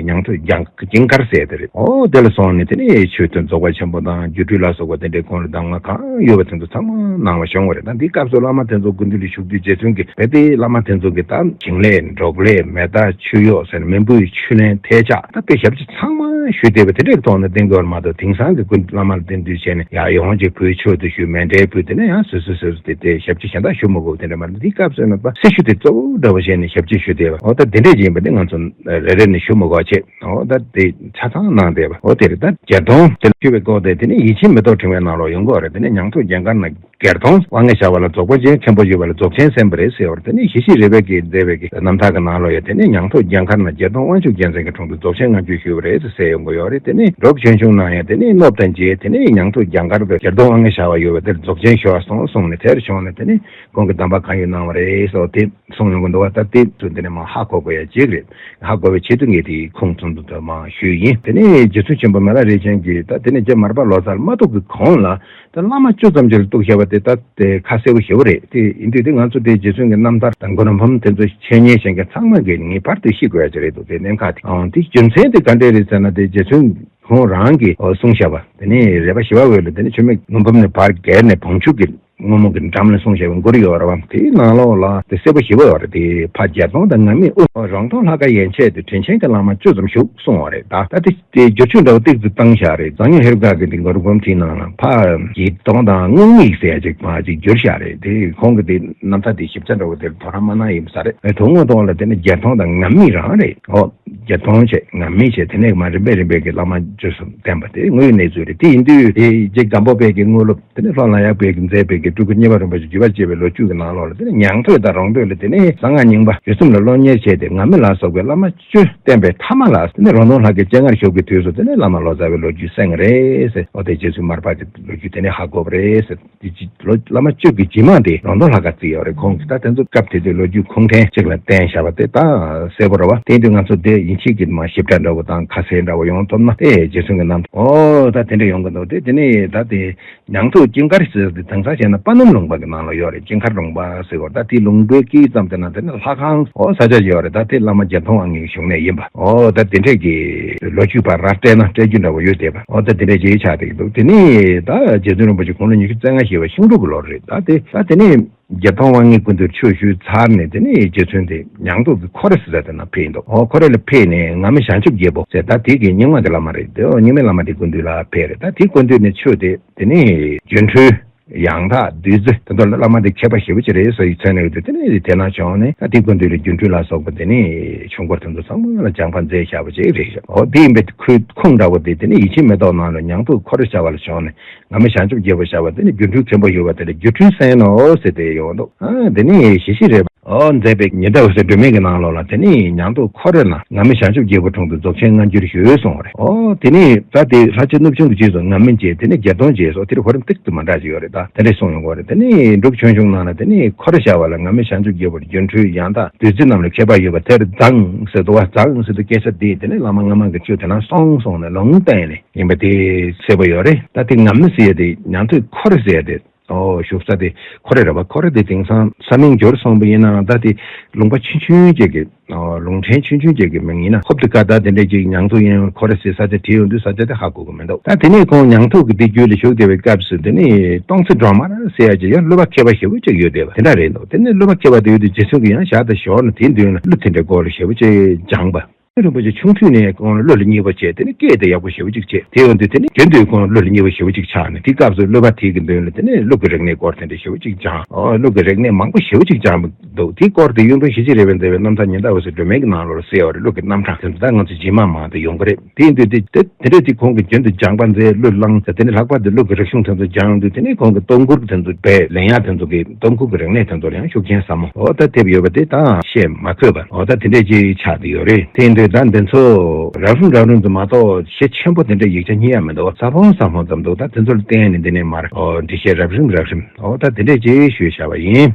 ཉང་ཐོད་རྒྱང་ཀིང་ཀར་ཟེར་དེ་རེད། ཨོ་དེ་ལ་སོང་ནས་དེ་ནས་ཆོས་ཐུན་རྫོགས་པ་ཆེན་པོ་དང་སྒྱུ་འཕྲུལ་ལ་སོགས་པ་དེ་འདྲའི་སྐོར་ལ་གདམས་ངག་གང་ཡོད་པ་དེ་ཚོ་ཚང་མ་གནང་བ་བྱུང་བ་རེད། ད་འདི་སྐབས་སུ་བླ་མ་དེ་ཚོ་སྐུ་མདུན་དུ་བཞུགས་དུས་རྗེ་བཙུན་གྱིས་རྦད་དེ་བླ་མ་དེ་ཚོ་གི་ད་ཞིང་ལས་འབྲོག་ལས་མེ་སྟག་ཆུ་གཡོག་ཟེར་ནས་མི་འབོར་ཆུ་ལེན་ཐལ་ཆགས་ད་དཔེ་ཞབས་ཕྱི་ཚང་མ་ཞུས་བསྡད་པ་དེ་འདྲའི་ཐོག་ནས་བསྟན་དགོས་པ་མ་གཏོགས། དེང་སང་གི་སྐུ་བླ་མ་ལ་བསྟེན་དུས་བྱས་ནས་ཡ་ཡོངས་ཀྱི་བོད་ཆོས་དུ་ཞུས། མཎྜལ་ཕུལ། དེ་ནས་ཡང་སོ་སོ་སོ་སོ་དེ་དེ་ཞབས་ཕྱི་གཞན་དག་ཞུ་མི་དགོས་དེ་འདྲ་མ་རེད། འདི་སྐབས་སུ་ནི་པ་སྲི་ཞུ་དེ་གཙོ་བོ་འདྲ་བོ་བྱས་ནས་ཞབས་ཕྱི་ཞུ་བསྡད་པ། འོ་ད་དེ་འདྲས་ཡིན་པ་འདི་ང་ཚོ་རེ་རེ་ནས་ཞུ་མི་དགོས་བྱས། འོ་ད་དེ་ཆ་ཚང་གནང་བསྡད་པ། འོ་དེ་རེད། ད་བརྒྱད་སྟོང་དེ་ལ་ཞུ་བའི་སྐོར་དེ་དེ་ནས་ཡིད་ཆེས་མེ་ཏོག་ཕྲེང་བའི་ནང་ལོགས་ཡོང་གི་ཡོད་རེད། དེ་ནས་ཉང་ཐོད་རྒྱང་མཁར་ན་བརྒྱད་སྟོང་དབང་ངེ་བྱ་བ་ལ་རྫོགས་པ་ཅན་མཁན་པོ་ཞུས་པ་ལ་རྫོགས་ཆེན་གསན་པ་རེད་ཟེར་བ་རེད། དེ་ནས་ཞི་བྱེད་རི་པའི་གིས་མཛད་པའི་གི་རྣམ་ཐར་གི་ནང་ལོགས་ཡང་དེ་ནས་ཉང་ཐོད་རྒྱང་མཁར་ན་བརྒྱད་སྟོང་དབང་ཕྱུག་རྒྱལ་མཚན་གྱི་དྲུང་དུ་རྫོགས་ཆེན་མངའ་གྱུར་ཞུས་པ་རེད་ཟེར་ཡོང་གི་ཡོད་རེད། དེ་ནས་འབྲོག་ཆོས་འབྱུང་ནང་ཡང་དེ་ནས་སྣོད་དང་རྗེ་དེ་ནས་ཉང་ཐོད་རྒྱང་མཁར་དུ་བརྒྱད་སྟོང་དབང་ངེ་བྱ་བ་ཡོད་པ་དེར་རྫོགས་ཆེན་ཞུ་བ་སོང་གསུངས་ནས་དེར་བྱོན་ནས་དེ་ནས་ཁོང་གིས་གདམས་པ་གང་ཡོད་གནང་བ་རེད་ཟེར་དེ་གསུངས་ཡོང་གི་འདུག་བ། ད་དེ་ཚོ་འདི་ནས་མར་ཧ་གོ་དགོས་ཡ་གཅིག་རེད། ཧ་གོ་བའི་ཆེད་དུ་ངས་དེའི་ཁུངས་ཚུན་དུ་མར་ཞུས་ཡིན། དེ་ནས་རྗེ་བཙུན་ཆེན་པོ་མི་ལ་རས་ཆེན་གྱིས་ད་དེ་ནས་རྗེ་མར་པ་ལོ་ཙཱ་ལ་མ་གཏོགས་ཀྱི་གོང་ལ་ད་བླ་མ་བཅུ་ཙམ་ཅིག་ལ་གཏུགས་བཞག་པ་དེ་ད་དེ་ཁ་གསལ་པོ་ཞེ་པོ་རེད། དེ་ཡིན་དུས་དེ་ང་ཚོ་དེ་རྗེ་བཙུན་གྱི་རྣམ་ཐར་དང་མགུར་འབུམ་དེ་ཚོ་འཆད་ཉན་བྱེད་མཁན་ཚང་མ་གིས་ངེས་པར་དུ་ཤེས་དགོས་ཡ་ཅིག་རེད་འདུག་དེ་གནད་འགག་དེ་ཨང་དེ་རྒྱུ་མཚན་དེ་ག་འདྲས་རེད་ཟེར་ན། དེ་རྗེ་བཙུན་ཁོང་རང་གིས་གསུངས་བཞག་པ་དེ་ནས་རས་པ་ཞི་བ་འོད་ལ་དེ་ནས་ཆུ་མིག་མགུར་འབུམ་ནས་བར་བརྒལ་ནས་བང་ཆུབ་ཀྱི་སྔོན་མོ་གི་འགྲམ་ལ་གསུངས་བཞག་པའི་མགུར་ཡོད་རེད་བ། དེའི་ནང་ལོགས་ལ་དེ་གསལ་པོ་ཞེ་པོ་ཡོད་རེད། དེ་ཕ་བརྒྱད་སྟོང་དང་ང་མི་དབུ་རོང་སྟོང་ལྷ་ཁང་ཡན་ཆད་དུ་དྲིན་ཆེན་གྱི་བླ་མ་བཅུ་ཙམ་བཞུགས་གསུངས་པ་རེད། ད་ད་དེ་དེ་བསྒྱུར་བཅོས་འདྲ་བོ་ཏིག་ཙམ་བཏང་བཞག་རེད། གཙང་སྨྱོན་ཧེ་རུ་ཀ་གི་དེ་མགུར་འབུམ་དེའི་ནང་ལ་ཕ་བརྒྱད་སྟོང་དང་སྔོན་མིག་ཟེར་ཡ་ཅིག་མ་ཅིག་བསྒྱུར་བཞག་རེད། དེ་ཁོང་གི་དེ་རྣམ་ཐར་དེ་ཞིབ་ཆ་འདྲ་བོ་དེར་དོ་སྣང་མ་གནང་ཡིན་ས་རེད། དོན་དངོས་ཐོག་ལ་དེ་ནི་བརྒྱད་སྟོང་དང་ང་མི་རང་རེད། ཨོ་བརྒྱད་སྟོང་བྱས་ང་མི་བྱས་དེ་ནས་མར་རིམ་པས་རིམ་པས་ཀྱི་བླ་མ་བཅུ་གསུམ་བསྟེན་པ་དེ་དངོས་ཡོད་གནས་ཚུལ་རེད། དེ་ཡིན་དུས་དེ་རྗེ་སྒམ་པོ་པའི་གི་དངོས་སློབ་དེ་ནས་ལྷོ་ལ་ཡག་པའི་གི་མཛད་པའི་གི་སྤྲུལ་སྐུ་གཉེར་པ་རིན་པོ་ཆེ་བརྒྱུད་པར་བཅས་པའི་ལོ་རྒྱུས་ཀྱི་ནང་ལོགས་ལ་དེ་ནས་ཉང་ཐོད་དང་རོང་སྟོད་ལ་དེ་ནས་གསང་སྔགས་རྙིང་པ་བཅུ་གསུམ་ལ་སློབ་གཉེར་བྱས་ཏེ་ང་མི་ལ་སོགས་པའི་བླ་མ་བཅུ་བསྟེན་པའི་ཐ་མ་ལ་དེ་ནས་རོང་སྟོན་ལྷ་ཁང་སྤྱན་སྔར་བཞུགས་པའི་དུས་སུ་དེ་ནས་བླ་མ་ལོ་ཙཱ་བའི་ལོ་རྒྱུས་གསན་ངེས་རེད་ཟེར། འོ་དེ་རྗེ་བཙུན་མར་པ་གི་ལོ་རྒྱུས་དེ་ནས་ཧ་གོ་བ་རེད་ཟེར། དེ་ཅི་ལོ་བླ་མ་བཅུ་གི་རྗེས་མ་དེ་རོང་སྟོན་ལྷ་ཁང་བརྩིས་ཡོད་རེད། ཁོང་གིས་ད་དེ་ཚོ་སྐབས་དེ་དུས་ལོ་རྒྱུས་ཁུངས་ལྡན་གཅིག་ལ་བསྟན་བཞག་པ་དེ་ད་གསལ་པོ་རེད་བ། དེ་དུས་ང་ཚོ་དེ་ཡིན་ཕྱིན་གྱི་མ་ཞིབ་ཕྲ་འདྲ་བོ་དང་ཁ་གསལ་འདྲ་བོ་ཡོང་ཐུབ་ན་དེ་རྗེ་བཙུན་གྱི་རྣམ་ཐར་ཨོ་ད་དེ་འདྲ་ཡོང་གི་འདུག་དེ་དེ་ནས་ད་དེ། ཉང་ཐོད་ཀིང་ཀར་ཟེར་དེ་དེང་སང་བྱས་ན་དཔལ་ལྡན་ལུང་པ་གི་ནང་ལ་ཡོད་རེད། ཀིང་ཀར་ལུང་པ་ཟེར་བ་ད་དེ་ལུང་པའི་དཀྱིལ་ཙམ་དེ་ན་དེ་ནི་ལྷ་ཁང་ཨོ་ས་ཆ་ཡོད་རེད། ད་དེ་བླ་མ་བརྒྱད་སྟོང་དབང་ངེའི་བཞུགས་གནས་ཡིན་པ་ཨོ་ད་དེ་འདྲས་ཀྱི་ལོ་རྒྱུས་པ་ར་སྤྲད་ན་སྤྲད་རྒྱུ་འདྲ་བོ་ཡོད་བསྡད་པ་ཨོ་ད་དེ་འདྲས་ཀྱི་ཆགས་བསྡད་ཀྱི་འདུག་དེ་ནས་ད་རྗེ་བཙུན་རིན་པོ་ཆེ་དགུང་ལོ་ཉི་ཤུ་རྩ་ལྔ་བཞེས་པ་ཤིང་འབྲུག་གི་ལོ་རེད། ད་དེ་ད་དེ་ནས། བརྒྱད་སྟོང་དབང་ངེའི་སྐུ་མདུན་ཆོས་ཞུས་ཚར་ནས་དེ་ནས་རྗེ་བཙུན་དེ་ཉང་སྟོད་ཀྱི་ཁོ་རེ་ཟེར་ས་དེ་ན་ཕེབས་འདུག་ཨོ་ཁོ་རེ་ལ་ཕེབས་ནས་ང་མི་བྱང་ཆུབ་རྒྱལ་པོ་ཟེར་ད་དེ་གི་རྙིང་མ་གི་བླ་མ་རེད། དེ་རྙིང་མའི་བླ་མ་དེ་སྐུ་མདུན་ལ་ཕེབས་རེད། ད་དེ་སྐུ་མདུན་ནས་ཆོས་དེ་དེ་ནས་སྒྱུ་འཕྲུལ་ཡང་དག་བདུད་རྩི་དེ་ཚོ་ལ་བླ་མ་དེ་མཁས་པ་ཞེ་པོ་ཅིག་རེད་ཟེར་ཡི་མཚན་ནས་དེ་དེ་ནས་དེ་ན་བྱོན་ནས་ད་དེ་སྐུ་མདུན་ལ་སྒྱུ་འཕྲུལ་ལ་སོགས་པ་དེ་ནས་ཆོས་འཁོར་དེ་ཚོ་ཚང་མ་ལ་སྦྱངས་པ་མཛད་བཞག་པ་ཅིག་རེད། ཨོ་དེ་ཡིན་པའི་ཁོའི་ཁུངས་འདྲ་བོ་དེ་དེ་ནས་ཡིད་ཆེས་མེ་ཏོག་ནང་ལ་ཉང་སྟོད་ཁོ་རེ་བྱ་བ་ལ་བྱོན་ནས། ང་མི་བྱང་ཆུབ་རྒྱལ་པོ་བྱ་བ་དེ་ནི་སྒྱུ་འཕྲུལ་མཁན་པོ་ཡོད་པ་དེ་ལ་སྒྱུ་འཕྲུལ་གསན་ནོ་ཟེར་ཏེ་ཡོང་འདུག་ཨ་དེ་ནི་ཞི་ཞི་རེད། ཨོ་མཛད་པའི་ཉི་ཟླ་འོད་ཟེར་སྒྲོན་མེ་གི་ནང་ལོགས་ལ་དེ་ནི་ཉང་སྟོད་ཁོ་རེ་ན་ང་མི་བྱང་ཆུབ་རྒྱལ་པོ་དྲུང་དུ་རྫོགས་ཆེན་མངའ་གྱུར་ཞུས་སོང་བ་རེད། ཨོ་དེ་ནི་ད་དེ་ལྷ་ཆེན་གནུབས་ཆུང་གི་རྗེས་སུ་ང་མི་མཇལ་དེ་ནི་བརྒྱད་སྟོང་རྗེས་སུ་དེར་གོ་རིམ་ཏིག་ཏུ་མ་འདྲ་ཞིག་ཡོད་རེད། ད་ དེ་འདྲས་གསུངས་ཡོང་གི་རེད། དེ་ནས་འབྲུག་ཆོས་འབྱུང་ནང་ལ་དེ་ནས་ཁོ་རེ་བྱ་བ་ལ་ང་མི་བྱང་ཆུབ་རྒྱལ་པོར་སྒྱུ་འཕྲུལ་ཡང་དག་བདུད་རྩི་རྣམས་ལ་མཁས་པ་ཡོད་པ་དེར་མཛངས་ཟེར་འདུག་བ། མཛངས་ཟེར་དུས་སྐད་ཆ་འདི་དེ་ནས་བླ་མ་སྔ་མ་གི་ཆོས་དེ་ན་སོང་སོང་ནས་ལུང་བསྟན་ནས་ཡིན་པ་དེ་གསལ་པོ་ཡོད་རེད། ད་དེ་ང་མི་ཟེར་ཡ་དེ་ཉན་ཐོས་ཁོ་རེ་ཟེར་ཡ་དེ། ཨོ་བཞུགས་ས་དེ་ཁོ་རེ་རེད་བ། ཁོ་རེ་དེ་དེང་སང་ས་མིང་འགྱུར་སོང་པ་ཡིན་ནའང་ད་དེ་ལུང་པ་ཆུང་ཆུང་ཅིག་གི་ཨོ་ལུང་ཕྲན་ཆུང་ཆུང་ཅིག་གི་མིང་ཡིན་ན། ཧོབ་ཏེ་ཀ་ད་དེ་འདྲས་ཅིག་ཉང་ཐུ་ཡིན་ཁོ་རེ་ཟེར་ས་དེ་བྲིས་ཡོང་དུས་ས་ཆ་དེ་ཧ་གོ་གི་མི་འདུག་ད་དེ་ནས་ཁོང་ཉང་ཐུ་གི་དེ་རྒྱུད་ལ་ཞུགས་བསྡད་པའི་སྐབས་སུ་དེ་ནས་སྟོང་ཚེ་སྒྲོལ་མ་ཟེར་ཡ་ཅིག་ཡང་སློབ་པ་མཁས་པ་ཞེ་པོ་ཅིག་ཡོད་བསྡད་པ་དེ་འདྲ་རེད་འདུག་དེ་ནས་སློབ་པ་མཁས་པ་དེ་ཡོད་དུས་རྗེ་བཙུན་གྱིས་ཡང་ཞག་དང་ཞོར་ནས་དེའི་མདུན་ལ་གླུ་དེ་འདྲའི་སྐོར་ལ་ཞེ་པོ་ཅིག་སྦྱངས་པ། རིན་པོ་ཆེ་ཆུང་དུས་ནས་ཁོང་ལ་གླུ་ལ་མཉེས་པོ་བྱས། དེ་ནས་སྐད་དེ་ཡག་པོ་ཞེ་པོ་ཅིག་བྱས། དེ་ཡོང་དུས་དེ་ནས་རྒྱུན་དུ་ཁོང་གླུ་ལ་མཉེས་པོ་ཞེ་པོ་ཅིག་ཆགས་ནས། དེའི་སྐབས་སུ་སློབ་པ་དེ་གི་མདུན་ལ་དེ་ནས་གླུ་གི་རིག་གནས་སྐོར་དེ་འདྲ་ཞེ་པོ་ཅིག་སྦྱངས། ཨོ་གླུ་གི་རིག་གནས་མང་པོ་ཞེ་པོ་ཅིག་སྦྱངས་འདུག་དེའི་སྐོར་དེ་གཡུང་དྲུང་ཞི་བྱེད་རི་བོའི་མཛེས་པའི་རྣམ་ཐར་ཉི་ཟླ་འོད་ཟེར་སྒྲོན་མེ་གི་ནང་ལོགས་ལ་གསལ་བ་རེད། གླུ་གི་རྣམ་གྲངས་དེ་ཚོ་ད་ང་ཚོ་རྗེས་མ་མང་དུ་ཡོང་གི་རེད། དེ་ཡིན་དུས་དེ་དེ་དེ་འདྲ་དེ་ཁོང་གིས་རྒྱུན་དུ་སྦྱངས་པ་མཛད། གླུ་བླངས། དེ་ནས་ལྷག་པར་དུ་གླུ་གི་རིག་གཞུང་དེ་ཚོ་སྦྱངས་དུས་དེ་ནས་ཁོང་གི་སྟོང་སྐུར་དེ་ཚོ་བས་ལེན་ཡག་དེ་ཚོ་གི་སྟོང་སྐུར་གི་རིག་གནས་དེ་ཚོ་ལ་ཡང་ཤུགས་རྐྱེན་ཟབ་མོ་འོ་ད་ཐེབས་ཡོད་པ་དེ་ད་བཤད་མ་དགོས་པ་འོ་ད་དེ་འདྲས་ཅིག་ཆགས་བསྡད་ཡོད་རེད། དེ་ཡིན་དུས་ད་འདི་ཚོ་རབ་རིམ་རབ་རིམ་དུ་མ་གཏོགས་གཞི་ཆེན་པོ་དེ་འདྲས་ཡིག་ཆ་རྙེད་ཡག་མི་འདུག་ཟབ་ཧོན་ཟབ་ཧོན་ཙམ་འདུག་ད་དེ་ཚོ་ལ་བརྟེན་ནས་འདི་ནས་མར་འོ་འགྲེལ་བཤད་རབ་རིམ་རབ་རིམ་འོ་ད་དེ་འདྲས་ཅིག་ཞུས་བཞག་པ་ཡིན།